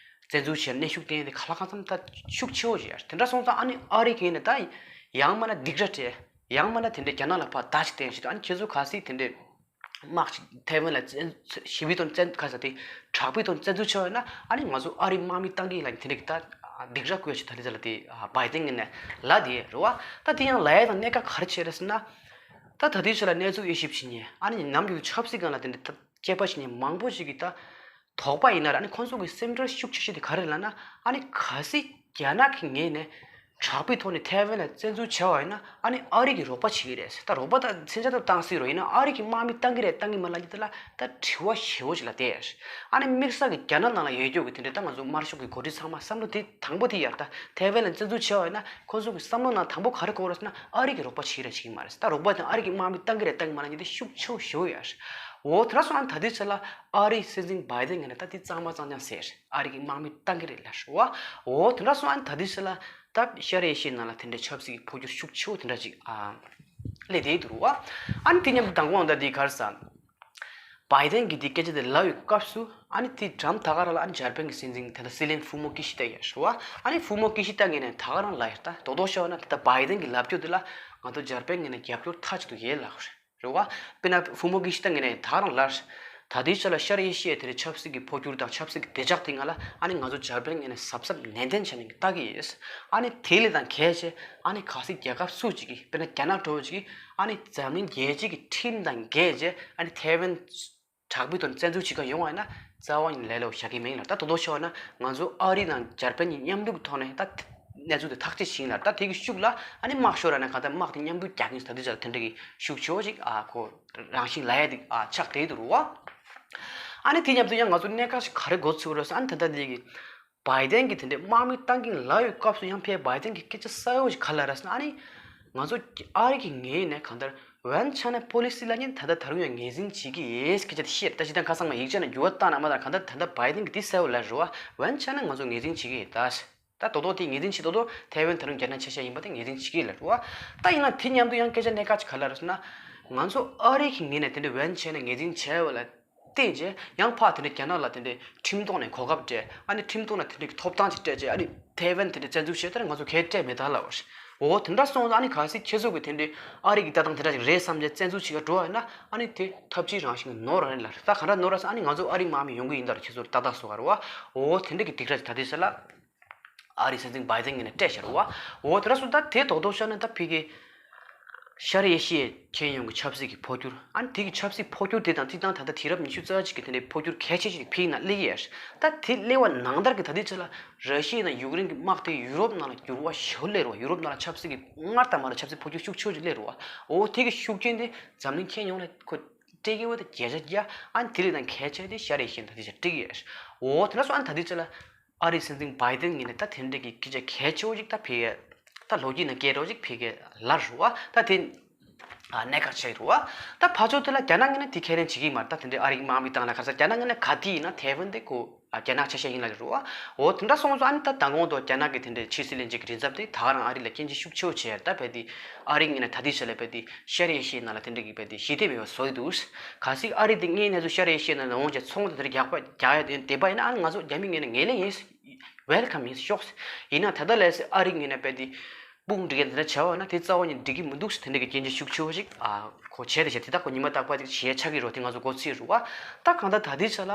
བཙན་འཛུལ་བྱས་ནས་གནོན་ཤུགས་བཏང་ཡས་དེ་ག་ལ་གང་འཚམ་ད་ཤུགས་ཆེ་བོ་ཞིག་ཡོད་རེད། དེ་འདྲ་སོང་ཙང་ཨ་ནི་ཨ་རི་གི་ངོས་ནས་ད་ཡང་མིན་ན་སྡིགས་ར་སྤྲད། ཡང་མིན་ན་དེ་འདྲའི་རྒྱ་ནག་ལ་ཕར་བརྡ་ཅིག་བསྟན་ཞིག་ད་ཨ་ནི་ཁྱེད་ཚོ་གལ་སྲིད་དེ་འདྲའི་དམག་ཞིག་ཐའེ་ཝན་ལ་བཙན་ཞི་བའི་དོན་བཙན་ག་ཟེར་དེ་དྲག་པོའི་དོན་བཙན་འཛུལ་བྱས་པ་ཡིན་ན་ཨ་ནི་ང་ཚོ་ཨ་རིའི་དམག་མི་བཏང་གི་ཡིན་ལབ་དེ་འདྲ་གི་ད་སྡིགས་ར་བསྐུལ་ཞིག་ད་དེ་ཚོ་ལ་དེ་བྷའི་ཏིན་ངོས་ནས་ལབ་དེ་རེད་བ། ད་དེ་ཡང་ལབ་ཡས་དང་གནད་འགག་ག་རེ་བྱས་རེད་ཟེར་ན། ད་ད་དུས་ཚོད་ལ་གནས་ཚུལ་དབྱེ་ཞིབ་བྱེད་མཁན་ཨ་ནི་ནམ་རྒྱུན་ཆབ་སྲིད་སྒང་ལ་དེ་འདྲ་ད་དཔྱད་པ་བྱེད་མཁན་མང་པོ་ཞིག་གིས་ད་དོགས་པ་ཡིན་ན་ར་ཨ་ནི་ཁོང་ཚོ་གི་སེམས་ཁྲལ་ཤུགས་ཆེ་ཤོས་དེ་ག་རེ་རེད་ལབ་ན། ཨ་ནི་གལ་སྲིད་རྒྱ་ནག་གི་ངོས་ནས་དྲག་པོའི་ཐོག་ནས་ཐའེ་ཝན་ལ་བཙན་འཛུལ་བྱས་པ་ཡིན་ན་ཨ་ནི་ཨ་རི་གིས་རོགས་པ་བྱེད་ཀྱི་རེད། ད་རོགས་པ་ད་མཚོན་ཆ་ད་བཏང་སྲིད་རོགས་ཡིན་ན་ཨ་རི་གིས་དམག་མི་བཏང་གི་རེད་བཏང་གི་མ་རེད་ལབ་རྒྱུ་དེ་ལ་ད་དྲི་བ་ཞེ་པོ་ཅིག་ལ་བསྡད་ཡོད། ཨ་ནི་དམིགས་བསལ་གྱི་རྒྱ་ནག་ནང་ལ་ཡོད་རྒྱུ་གི་དེ་འདྲའི་ད་ང་ཚོ་དམར་ཤོག་གི་འགོ་ཁྲིད་ཚང་མ་བསམ་བློ་དེ་དང་པོ་དེ་ཡར་ད་ཐའེ་ཝན་ལ་བཙན་འཛུལ་བྱས་པ་ཡིན་ན་ཁོང་ཚོ་གི་བསམ་བློ་ནང་དང་པོ་ག་རེ་འཁོར་རེད་ཟེར་ན་ཨ་རི་གིས་རོགས་པ་བྱེད་ཀྱི་རེད་བྱེད་ཀྱི་མ་རེད། ད་རོགས་པ་དང་ཨ་རི་གིས་དམག་མི་བཏང་གི་རེད་བཏང་གི་མ་རེད་ལབ་རྒྱུ་དེ་ཤུགས་ཆེ་བོ་ཞེ་པོ་ཡོད། འོ་དེ་འདྲ་སོང་ཨ་ནི་ད་དུས་ཚོད་ལ་ཨ་རིའི་སྲིད་འཛིན་བྷའི་ཏིན་ངོས་ནས་ད་དེ་གཙང་མ་གཙང་རྐྱང་ཟེར། ཨ་རི་གིས་དམག་མི་བཏང་གི་རེད་ལབ་རེད་བ། འོ་དེ་འདྲ་སོང་ཨ་ནི་ད་དུས་ཚོད་ལ་ད་ཤར་ཨེ་ཤི་ཡའི་ནང་ལ་དེ་འདྲའི་ཆབ་སྲིད་ཀྱི་འཕོ་འགྱུར་ཤུགས་ཆེ་བོ་དེ་འདྲ་ཅིག་ཨ་སླེབས་བསྡད་འདུག་རེད་བ། ཨ་ནི་དེ་མཉམ་དུ་མདང་དགོང་ད་དེ་ག་རེ་ཟེར། བྷའི་ཏིན་གྱིས་དེ་སྐད་ཆ་དེ་ལབ་པའི་སྐབས་སུ་ཨ་ནི་དེ་འགྲམ་ད་ག་རང་ལ་ཨ་ནི་འཇར་པན་གྱི་སྲིད་འཛིན་དེ་འདྲ་སྲིད་བློན་ཧྥུ་མོ་ཀི་ཤི་ཏ་ཡོད་རེད་བ། ཨ་ནི་ཧྥུ་མོ་ཀི་ཤི་ཏ་ངོས་ནས་ད་ག་རང་ལབ་ཡོད་རེད། ད་རྡོག་རྡོག་བཤད་པ་ན་ད་ལྟ་བྷའི་ཏིན་གྱིས་ལབ་རྒྱུ་དེ་ལ་ང་ཚོ་འཇར་པན་ངོས་ནས་རྒྱབ་སྐྱོར་མཐའ་གཅིག་ཏུ་ཡོད་ལབ་རེད་བ། དཔེར་ན་ཧྥུ་མོ་ཀི་ཤི་ཏ་ངོས་ནས་ད་ག་རང་ལབ་རེད། ད་ལྟའི་ཆ་ལ་ཤར་ཨེ་ཤི་ཡའི་དེ་རིང་ཆབ་སྲིད་ཀྱི་འཕོ་འགྱུར་དང་ཆབ་སྲིད་ཀྱི་བདེ་འཇགས་དེ་སྒང་ལ་ཨ་ནི་ང་ཚོ་འཇར་པན་ངོས་ནས་གཟབ་གཟབ་ནན་ཏན་བྱས་ནས་ལྟ་གི་ཡོད། ཨ་ནི་དེ་ལས་དང་གལ་ཆེ་ཨ་ནི་གལ་སྲིད་རྒྱལ་ཁབ་སུ་གཅིག་གིས་དཔེར་ན་རྒྱ་ནག་འདྲ་བོ་གཅིག་གིས་ཨ་ནི་འཛམ་གླིང་རྒྱལ་སྤྱི་གི་ཁྲིམས་དང་འགལ་བྱས་ཨ་ནི་ཐའེ་ཝན་དྲག་པོའི་ཐོག་ནས་བཙན་འཛུལ་བྱེད་མཁན་ཡོང་བ་ཡིན་ན་རྩ་བ་ཉིད་ནས་ལས་སླ་པོ་བཞག་གི་མིན་ལ། ད་དོ་དོ་ཤོར་ན་ང་ཚོ་ཨ་རི་དང་འཇར་པན་གཉིས་མཉམ་འདུག་ཐོག་ནས་ད་གནས་ཚུལ་དེ་ཐག་གཅོད་བྱེད་ཡིན་ལ། ད་དེ་གི་ཤུགས་ལ་ཨ་ནི་དམག་ཤོར་ཡིན་ན་གང་ལྟར་དམག་དེ་མཉམ་འདུག་རྒྱག་གི་ཡིན། ད་དེ་ཆ་ལ་དེ་འདྲ་གི་ཤུགས་ཆེ་བོ་ཅིག་ཨ་ཁོ་རང་བཞིན་ལ་ཡ་དེ་ཨ་ཆགས་བསྡད་འདུག་རེད་བ། ཨ་ནི་དེ་མཉམ་དུ་ཡང་ང་ཚོ་གནད་འགག་ཅིག་ག་རེ་མགོ་ཚོས་རེད་ཟེར་ཨ་ནི་ད་ལྟ་འདི་གི་བྷའི་ཏན་གྱིས་དེ་འདྲའི་དམག་མི་བཏང་གིན་ལབ་པའི་སྐབས་སུ་ཡང་ཕར་བྷའི་ཏན་གྱིས་སྐད་ཆ་གསལ་པོ་ཞིག་ག་རེ་ལབ་རེད་ཟེར་ན། ཨ་ནི་ང་ཚོ་ཨ་རི་གི་ངོས་ནས་གང་ལྟར་One China Policy ལབ་མཁན་ད་ལྟ་ད་རུང་ཡང་ངོས་འཛིན་བྱེད་ཀྱི་ཡོད་སྐད་ཆ་དེ་བཤད། ད་ཅི་ལྟར་ཁ་སང་མ་ཡིག་ཆ་ནང་འགྱུར་བ་བཏང་ན་མ་ད་གང་ལྟར་ད་ལྟ་བྷའི་ཏན་གྱིས་དེ་གསལ་པོ་ལབ་རེད་བ། One China ང་ཚོ་ངོས་འཛིན་བྱེད་ཀྱི་ཡོད་ད། ད་དོ་དོ་དེ་ངོས་འཛིན་བྱེད་དོ་དོ་ཐའེ་ཝན་ད་རུང་རྒྱ་ནག་ཆ་ཤས་ཡིན་པ་དེ་ངོས་འཛིན་བྱེད་ཀྱི་ཡོད་ལབ་རེད་བ། ད་ཡིན་ན་དེ་མཉམ་དུ་ཡང་སྐད་ཆ་གནད་འགག་ཅིག་ག་རེ་ལབ་རེད་ཟེར་ན། ང་ཚོ་ཨ་རི་གི་ངོས་ནས་དེ་འདྲའི་One China ངོས་འཛིན་བྱས་པ་ལ་བརྟེན་བྱས་ཡང་ཕར་དེ་འདྲའི་རྒྱ་ནག་ལ་དེ་འདྲའི་ཁྲིམས་ཐོག་ནས་གོ་སྐབས་སྤྲད། ཨ་ནི་ཁྲིམས་ཐོག་ནས་དེ་འདྲའི་ཐོབ་ཐང་ཅིག་སྤྲད་བྱས་ཨ་ནི་ཐའེ་ཝན་དེ་འདྲའི་བཙན་འཛུལ་བྱས་དེ་ང་ཚོ་གལ་སྤྲད་མེད་ད་ལབ་པ་རེད། འོ་དེ་འདྲ་སོང་ཙང་ཨ་ནི་གལ་སྲིད་ཁྱེད་ཚོ་གི་དེ་འདྲའི་ཨ་རི་གི་ལྟ་སྟངས་དེ་འདྲ་ཞིག་རེད་བསམ་བྱས་བཙན་འཛུལ་བྱེད་ག་འགྲོ་བ་ཡིན་ན་ཨ་ནི་དེ་ཐབས་ཇུས་རང་བཞིན་གྱི་ནོར་རང་རེད་ལབ། ད་ག་འདྲ་ནོར་རེད་ཟེར་ན་ཨ་ནི་ང་ཚོ་ཨ་རིའི་དམག་མི་ཡོང་གི་ཡིན་ད་ར་ཁྱེད་ཚོར་ཏག་ཏག་བཟོ་ག་རེད་བ། འོ་དེ་འདྲ་གི་སྡིགས་ར་ཅིག་ད་ལྟའི་ཆ་ལ་ཨ་རིའི་སྲིད་འཛིན་བྷའི་ཏན་ངོས་ནས་སྤྲད་བཞག་རེད་བ། འོ་དེ་འདྲ་སོང་ད་དེ་རྡོག་རྡོག་བཤད་ན་ད་ཕ་གི་ཤར་ཨེ་ཤི་ཡའི་ཁྱོན་ཡོངས་ཀྱི་ཆབ་སྲིད་ཀྱི་འཕོ་འགྱུར། ཨ་ནི་དེ་གི་ཆབ་སྲིད་འཕོ་འགྱུར་དེ་དང་དེ་དང་ད་ལྟ་དུས་རབས་ཉི་ཤུ་རྩ་གཅིག་གི་དེ་འདྲའི་འཕོ་འགྱུར་གལ་ཆེ་ཞིག་ཕ་གི་ནང་སླེབས་ཡོད། ད་དེ་སླེབས་པ་ནང་ལྟར་གྱི་ད་ལྟའི་ཆ་ལ་ར་ཤི་ཡ་དང་ཡུཀ་རེན་གྱི་དམག་དེ་ཡུ་རོབ་ནང་ལ་འགྱུར་བ་ཞེ་པོ་སླེབས་རེད་བ། ཡུ་རོབ་ནང་ལ་ཆབ་སྲིད་ཀྱི་སྔར་དང་མ་འདྲ་ཆབ་སྲིད་འཕོ་འགྱུར་ཤུགས་ཆེ་ཞིག་སླེབས་རེད་བ། འོ་དེ་གི་ཤུགས་རྐྱེན་དེ་འཛམ་གླིང་ཁྱོན་ཡོངས་ལ་ཁོ་སྤྲད་ཀྱི་ཡོད་དེ་བརྒྱ་ཆ་བརྒྱ། ཨ་ནི་དེ་ལས་དང་གལ་ཆེ་དེ་ཤར་ཨེ་ཤི་ཡ་ནང་དེ་ཆ་སྤྲད་ཀྱི་ཡོད། འོ་དེ་འདྲ་སོང་ཨ་ནི་ད་ལྟའི་ཆ་ལ་ཨ་རིའི་སྲིད་འཛིན་བྷའི་ཏན་ངོས་ནས་ད་དེ་འདྲ་གི་སྐད་ཆ་གལ་ཆེ་བོ་ཞིག་ད་ཕ་གི་ད་ལོ་རྒྱུས་ནང་སྐད་འགྲོ་ཞིག་ཕ་གི་ལབ་རེད་བ། ད་དེ་ཨ་གནད་འགག་ཆགས་ཀྱི་རེད་བ། ད་ཕར་ཕྱོགས་དེ་ལ་རྒྱ་ནག་ངོས་ནས་དེ་ཁས་ལེན་བྱེད་ཀྱི་མ་རེད། ད་དེ་འདྲའི་ཨ་རིའི་དམག་མི་བཏང་ལ་ག་ས་རྒྱ་ནག་ངོས་ནས་ག་དུས་ཡིན་ན་ཐའེ་ཝན་དེ་ཁོ་ཨ་རྒྱ་ནག་ཆ་ཤས་ཡིན་ལབ་ཀྱི་རེད་བ། འོ་དེ་འདྲ་སོང་ཙང་ཨ་ནི་ད་མདང་དགོང་དུ་རྒྱ་ནག་གི་དེ་འདྲའི་ཕྱི་སྲིད་བློན་ཆེན་གྱི་མགྲིན་ཚབ་དེ་ད་ག་རང་ཨ་རི་ལ་སྐྱོན་བརྗོད་ཤུགས་ཆེ་བོ་བྱས་ད་བས་དེ་ཨ་རི་ངོས་ནས་ད་ལྟའི་ཆ་ལ་བས་དེ་ཤར་ཨེ་ཤི་ཡའི་ནང་ལ་དེ་འདྲ་གི་བས་དེ་ཞི་བདེ་མེད་པ་བཟོ་ཡི་འདུག་གལ་སྲིད་ཨ་རི་དེ་དངོས་གནས་ཚུལ་ཤར་ཨེ་ཤི་ཡའི་ནང་ལ་འོང་བྱས་ཚོང་དེ་འདྲ་རྒྱག་པ་རྒྱག་ཡ་དེ་བསྡད་པ་ཡིན་ན་ཨ་ནི་ང་ཚོ་རྒྱ་མི་ངོས་ནས་ངོས་ལེན་ཡིན། ཝེལ་ཀམ་ཡིན་ཤོག་ཡིན་ན་ད་ལྟ་ལས་ཨ་རི་ངོས་ནས་བས་དེ་དཔུང་སྒྲིག་ག་འདི་འདྲ་བྱས་པ་ན་དེ་རྩ་བ་ཉིད་འགྲིག་གི་མི་འདུག་ཟེར་དེ་འདྲ་གི་སྐྱོན་བརྗོད་ཤུགས་ཆེ་བོ་ཞིག་ཨ་ཁོ་བྱས་ཏེ་བྱས་དེ་དག་ཁོ་ཉི་མ་རྟག་པར་ཅིག་བྱེད་ཆགས་ཀྱི་རོ་དེ་ང་ཚོ་མགོ་ཚོས་རུ་བ། ད་གང་ལྟར་ད་ལྟའི་ཆ་ལ་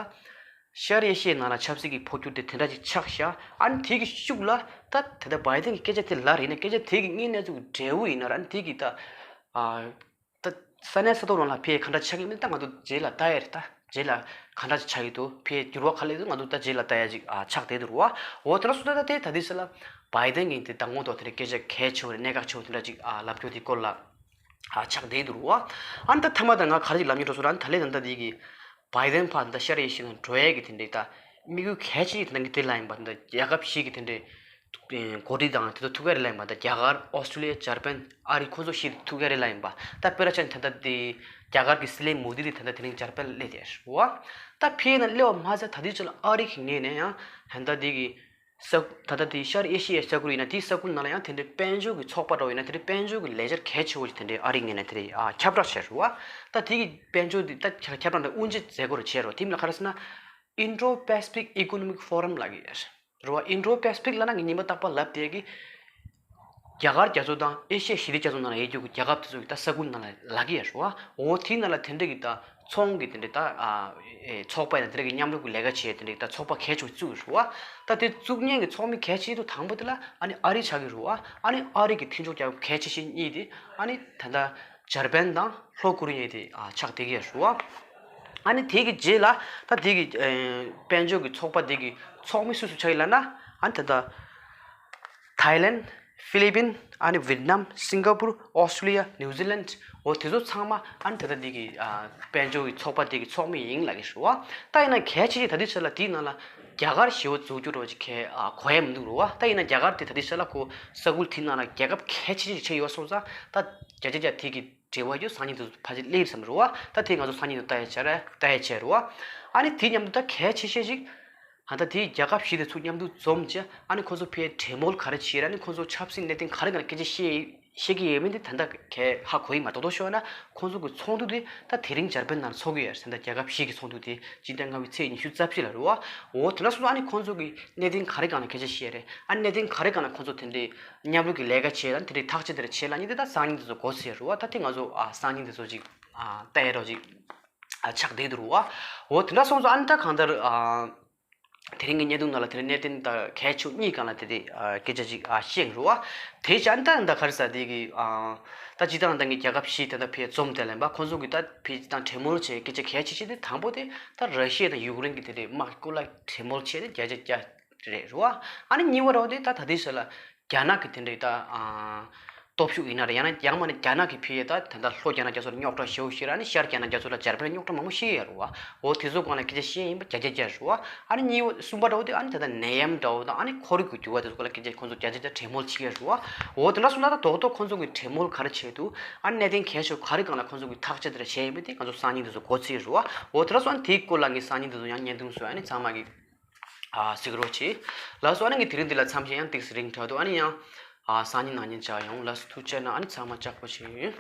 ཤར་ཨེ་ཤི་ཡའི་ནང་ལ་ཆབ་སྲིད་ཀྱི་འཕོ་འགྱུར་དེ་དེ་འདྲ་ཅིག་ཆགས་ཤག་ཨ་ནི་དེ་གི་ཤུགས་ལ་ད་དེ་ལྟ་བྷའི་ཏན་གྱི་སྐད་ཆ་དེ་ལབ་རེད་ན་སྐད་ཆ་དེ་གི་དངོས་གནས་ཚུལ་གྱི་འབྲས་བུ་ཡིན་ན་ར་ཨ་ནི་དེ་གི་ད་ཨ། ད་ས་གནས་ས་ཐོག་རང་ལ་ཕའི་ག་འདྲ་ཆགས་ཀྱི་མིན་ད་ང་ཚོ་རྗེས་ལ་ལྟ་ཡ་རེད། ད་རྗེས་ལ་ག་འདྲ་ཆགས་ཀྱི་འདུག་ཕའི་འགྱུར་བ་ག་ལ་འདུག་ང་ཚོ་ད་རྗེས་ལ་ལྟ་ཡ་ཅིག་ཨ་ཆགས་བསྡད་འདུག་རུ་བ། འོ་དེ་འདྲ་སོང་ད་ད་དེ་ད་དེ་ས་ལ་བྷའི་ཏན་གྱིས་དེ་ད་ངོ་ཐོག་དེ་འདྲ་སྐད་ཆ་གལ་ཆེ་བོ་རེད་གནད་འགག་ཆེ་བོ་དེ་འདྲ་ཅིག་ཨ་ལབ་རྒྱུ་དེ་སྐོར་ལ་ཨ་ཆགས་བསྡད་འདུག་རུ་བ། ཨ་ནི་ད་ཐ་མ་ད་ང་ག་རེ་ཅིག་ལབ་སྙིང་འདོད་སོང་ར་ཨ་ནི་ད་ལན་ད་ད་དེ་གི་བྷའི་ཏན་ཕར་ད་ཤར་ཨེ་ཤི་ཡ་ནང་འགྲོ་ཡས་ཀྱི་དེ་འདྲ་ད་དམིགས་ཡུལ་གལ་ཆེ་ཤོས་དེ་འདྲ་གི་དེ་ལ་ཡིན་པ་ད་རྒྱལ་ཁབ་ཞིག་གི་དེ་འདྲ། འགོ་ཁྲིད་དང་དེ་ཚོ་ཐུག་ག་རེ་ལ་ཡིན་པ་ད་རྒྱ་གར་ཨོ་སི་ཀྲི་ལི་ཡ་འཇར་པན་ཨ་རི་ཁོ་ཚོ་ཞིག་ཐུག་ག་རེ་ལ་ཡིན་པ་ད་དཔེར་ན་ཆ་ནས་ད་ལྟ་དེ་རྒྱ་གར་གྱི་སྲིད་བློན་མོ་དི་རེད་ད་ལྟ་དེ་རིང་འཇར་པན་སླེབས་ཏེ་རེད་བ། ད་ཕེ་ན་སླེབས་པ་མ་ཟད་ད་དུས་ཚོད་ལ་ཨ་རི་གི་ངོས་ནས་ཡང་ད་ལྟ་དེ་གི་ ས་ད་ལྟ་དེ་ཤར་ཨེ་ཤི་ཡའི་ས་ཁུལ་ཡིན་ན་དེའི་ས་ཁུལ་ནང་ལ་ཡང་དེ་འདྲའི་དཔལ་འབྱོར་གྱི་ཚོགས་པ་འདྲ་བོ་ཡིན་ན་དེ་འདྲའི་དཔལ་འབྱོར་གྱི་ལས་འཆར་གལ་ཆེ་བོ་ཞིག་དེ་འདྲའི་ཨ་རིའི་ངོས་ནས་དེ་འདྲའི་ཨ་ཁྱབ་བསྒྲགས་བྱས་རེད་བ། ད་དེ་གི་དཔལ་འབྱོར་དེ་ད་ཁྱབ་བསྒྲགས་འདྲ་དབུ་འབྱེད་མཛད་སྒོ་རུ་བྱས་རོགས། དེ་མིན་ལ་ག་རེ་ཟེར་ན། Indo-Pacific Economic Forum ལབ་ཀྱི་ཡོད་རེད་བ། Indo-Pacific ལབ་ན་ངས་ཉིན་མ་རྟག་པར་ལབ་བསྡད་ཀྱི། རྒྱ་གར་རྒྱ་མཚོ་དང་ཨེ་ཤི་ཡ་ཞི་བདེ་རྒྱ་མཚོ་ནང་ལ་ཡོད་རྒྱུ་གི་རྒྱལ་ཁབ་དེ་ཚོ་གི་ད་ས་ཁུལ་ནང་ལ་ལབ་ཀྱི་ཡོད་རེད་བ། འོ་དེའི་ནང་ལ་དེ་འདྲ་གི་ད་ཚོང་གི་དེ་འདྲ་ད་ཨ་ཨེ་ཚོགས་པ་ཡིན་ན་དེ་འདྲ་གི་མཉམ་རུབ་ཀྱི་ལས་ཀ་བྱེད་དེ་འདྲ་གི་ད་ཚོགས་པ་གལ་ཆེ་བོ་བཙུགས་ཡོད་རེད་བ། ད་དེ་བཙུགས་མཁན་གྱི་ཚོགས་མི་གལ་ཆེ་ཤོས་དང་པོ་དེ་ལ་ཨ་ནི་ཨ་རི་ཆགས་ཀྱི་རེད་བ། ཨ་ནི་ཨ་རི་གི་མཐུན་ཕྱོགས་རྒྱལ་ཁབ་གལ་ཆེ་ཤོས་གཉིས་དེ་ཨ་ནི་ད་ལྟ་འཇར་པན་དང་ལྷོ་ཀོ་རི་ཡ་དེ་ཨ་ཆགས་བསྡད་ཀྱི་ཡོད་རེད་བ། ཨ་ནི་དེ་གི་རྗེས་ལ་ད་དེ་གི་ཨེ་དཔལ་འབྱོར་གྱི་ཚོགས་པ་དེ་གི་ཚོགས་མི་སུ་སུ་ཆགས་ཡོད་ལབ་ན། ཨ་ནི་ད་ལྟ་ཐའི་ལེན། ཧྥི་ལི་པིན། ཨ་ནི་ཝེད་ནམ། སིང་ག་པུར། ཨོ་སི་ཀྲི་ལི་ཡ། ནིའུ་ཛི་ལན། འོ་དེ་ཚོ་ཚང་མ་ཨ་ནི་ད་ལྟ་འདི་གི་ཨ་དཔལ་འབྱོར་གྱི་ཚོགས་པ་དེ་གི་ཚོགས་མི་ཡིན་ལབ་ཀྱི་རེད་བ། ད་ཡིན་ན་གལ་ཆེ་ཤོས་ད་ལྟའི་ཆར་ལ་དེའི་ནང་ལ་རྒྱ་གར་ཞེ་པོ་འཛུལ་རྒྱུ་རོ་ཅིག་གལ་ཨ་གོ་ཡ་མི་འདུག་རེད་བ། ད་ཡིན་ན་རྒྱ་གར་དེ་ད་ལྟའི་ཆར་ལ་ཁོ་ས་ཁུལ་དེའི་ནང་ལ་རྒྱལ་ཁབ་གལ་ཆེ་ཤོས་ཆགས་ཡོད་སོང་ཙང་ད་བརྒྱ་ཆ་བརྒྱ་དེ་གི་འབྲེལ་བ་ཡོད་སང་ཉིན་དུ་ཕལ་ཆེར་སླེབས་བསམ་རེད་བ། ད་དེ་ང་ཚོ་སང་ཉིན་དུ་ལྟ་ཡ་བྱ་ར་ལྟ་ཡ་བྱས་རེད་བ། ཨ་ནི་དེ་མཉམ་དུ་ད་གལ་ཆེ་ཤོས་ཤིག་ད་ལྟ་དེའི་རྒྱལ་ཁབ་བཞི་དེ་ཚོ་མཉམ་དུ་འཛོམས་བྱས་ཨ་ནི་ཁོ་ཚོ་ཕའི་གྲོས་མོལ་ག་རེ་བྱས་ར། ཨ་ནི་ཁོ་ཚོ་ཆབ་སྲིད་གནད་དོན་ག་རེ་ག་རེ་སྐད་ཆ་བཤད་བཤད་ཀྱི་ཡོད་མེད་དེ་ད་ལྟ་གས་ཧ་གོ་ཡི་མ་རེད། རྡོག་རྡོག་ཤོད་ན་ཁོ་ཚོ་གི་ཚོགས་འདུ་དེ་ད་དེ་རིང་འཇར་པན་ནང་ཚོགས་ཀྱི་ཡོད་རེད། ད་ལྟ་རྒྱལ་ཁབ་བཞི་གི་ཚོགས་འདུ་དེ་སྤྱི་ཟླ་ལྔ་པའི་ཚེས་ཉི་ཤུ་རྩ་བཞི་ལ་རེད་བ། འོ་དེ་འདྲ་སོང་ཙང་ཨ་ནི་ཁོ་ཚོ་གི་གནད་དོན་ག་རེ་ག་རེ་སྐད་ཆ་བཤད་རེད། ཨ་ནི་གནད་དོན་ག་རེ་ག་རེ་ཁོ་ཚོ་དེ་འདྲའི་མཉམ་རུབ་ཀྱི་ལས་ཀ་བྱས་ལ་དེ་འདྲའི་ཐག་གཅོད་དེ་འདྲ་བྱས་ལ་ནི་དེ་ད་སང་ཉིན་དེ་ཚོ་གོ་ཚོད་རེད་བ། ད་དེ་ང་ཚོ་ཨ་སང་ཉིན་དེ་ཚོ་ཅིག་ཨ་ལྟ་ཡ་རོགས་ཅིག་ཨ་ཆགས་བསྡད་འདུག་རེད་བ། འོ་དེ་འདྲ་སོང་ཙང་ཨ་ནི་ད་གང་ལྟར་ཨ། དེ་རིང་གི་བརྙན་ཐུང་ནང་ལ་དེ་རིང་གནད་དོན་དང་གལ་ཆེ་གཉིས་སྒང་ལ་དེ་དེ་ཨ་སྐད་ཆ་ཅིག་ཨ་བཤད་རེད་བ། དེ་བྱས་ཨ་ནི་ད་ད་ག་རེ་ཟེར་དེ་གི་ཨ་ད་སྤྱིར་བཏང་ད་ངས་རྒྱལ་ཁབ་བཞི་དེ་འདྲ་ཕའི་འཛོམས་དེ་ལེན་པ་ཁོང་ཚོ་གི་ད་ཕའི་སྤྱིར་བཏང་གྲོས་མོལ་བྱས་སྐད་ཆ་གལ་ཆེ་ཤོས་དེ་དང་པོ་དེ་ད་ར་ཤི་ཡ་དང་ཡུཀ་རེན་གི་དེ་དེ་དམག་སྐོར་ལ་གྲོས་མོལ་བྱས་ཏེ་བརྒྱ་ཆ་བརྒྱ་རེད་རེད་བ། ཨ་ནི་གཉིས་པ་རེད་བ་དེ་ད་ད་དེ་ཟེར་ལ་རྒྱ་ནག་གི་དེ་འདྲའི་ད་ཨ་སྟོབས་ཤུགས་ཡིན་ན་རེད། ཡང་ན་ཡང་མ་ནི་རྒྱ་ནག་གི་ཕི་ཡེ་ད་ད་ལྟ་ལྷོ་རྒྱ་ནག་རྒྱ་མཚོ་ལ་རྙོག་དྲ་ཞེ་པོ་ཞིག་རེད། ཨ་ནི་ཤར་རྒྱ་ནག་རྒྱ་མཚོ་ལ་འཇར་པན་རྙོག་དྲ་མང་པོ་ཞིག་ཡོད་རེད་བ། འོ་དེ་ཚོ་སྒང་ལ་སྐད་ཆ་བཤད་ཡིན་པ་བརྒྱ་ཆ་བརྒྱ་རེད་བ། ཨ་ནི་གཉིས་པ་གསུམ་པ་འདྲ་བོ་དེ་ཨ་ནི་ད་ལྟ་ནད་ཡམས་འདྲ་བོ་དང་ཨ་ནི་ཁོར་ཡུག་གི་འགྱུར་བ་དེ་ཚོ་སྒང་ལ་སྐད་ཆ་ཁོང་ཚོ་བརྒྱ་ཆ་བརྒྱ་གྲོས་མོལ་བྱེད་ཀྱི་ཡོད་རེད་བ། འོ་དེ་འདྲ་སོང་ན་ད་རྡོག་རྡོག་ཁོང་ཚོ་གི་གྲོས་མོལ་ག་རེ་བྱས་འདུག་ཨ་ནི་གནད་དོན་གལ་ཆེ་བ་ག་རེ་སྒང་ལ་ཁོང་ཚོ་གི་ཐག་གཅོད་དེ་འདྲ་བྱས་ཡིན་པ་དེ་ང་ཚོ་སང་ཉིན་དེ་ཚོ་གོ་ཚོད་རེད་བ། འོ་དེ་འདྲ་སོང་ན་དེའི་སྐོར་ལ་ངས་སང་ཉིན་དེ་ཚོ་ཡང་བརྙན་ཐུང་བཟོ་ཡ་ནི་ཚང་མ་གི་ཨ་གཟིགས་རོགས་གྱིས། ལགས་སོ། ཨ་ནི་ངས་དེ་རིང་འདི་ལ་མཚམས་བཞག་ཡང་ཏོག་ཙམ་རིང་དྲགས་འདུག་ཨ་ནི་ཡང་ཨ་སང་ཉིན་གནངས་ཉིན་བཅར་ཡོང་། ལགས་སོ། ཐུགས་རྗེ་གནང་། ཨ་ནི་ཚང་མ་ལྕགས་པོ་བྱེད།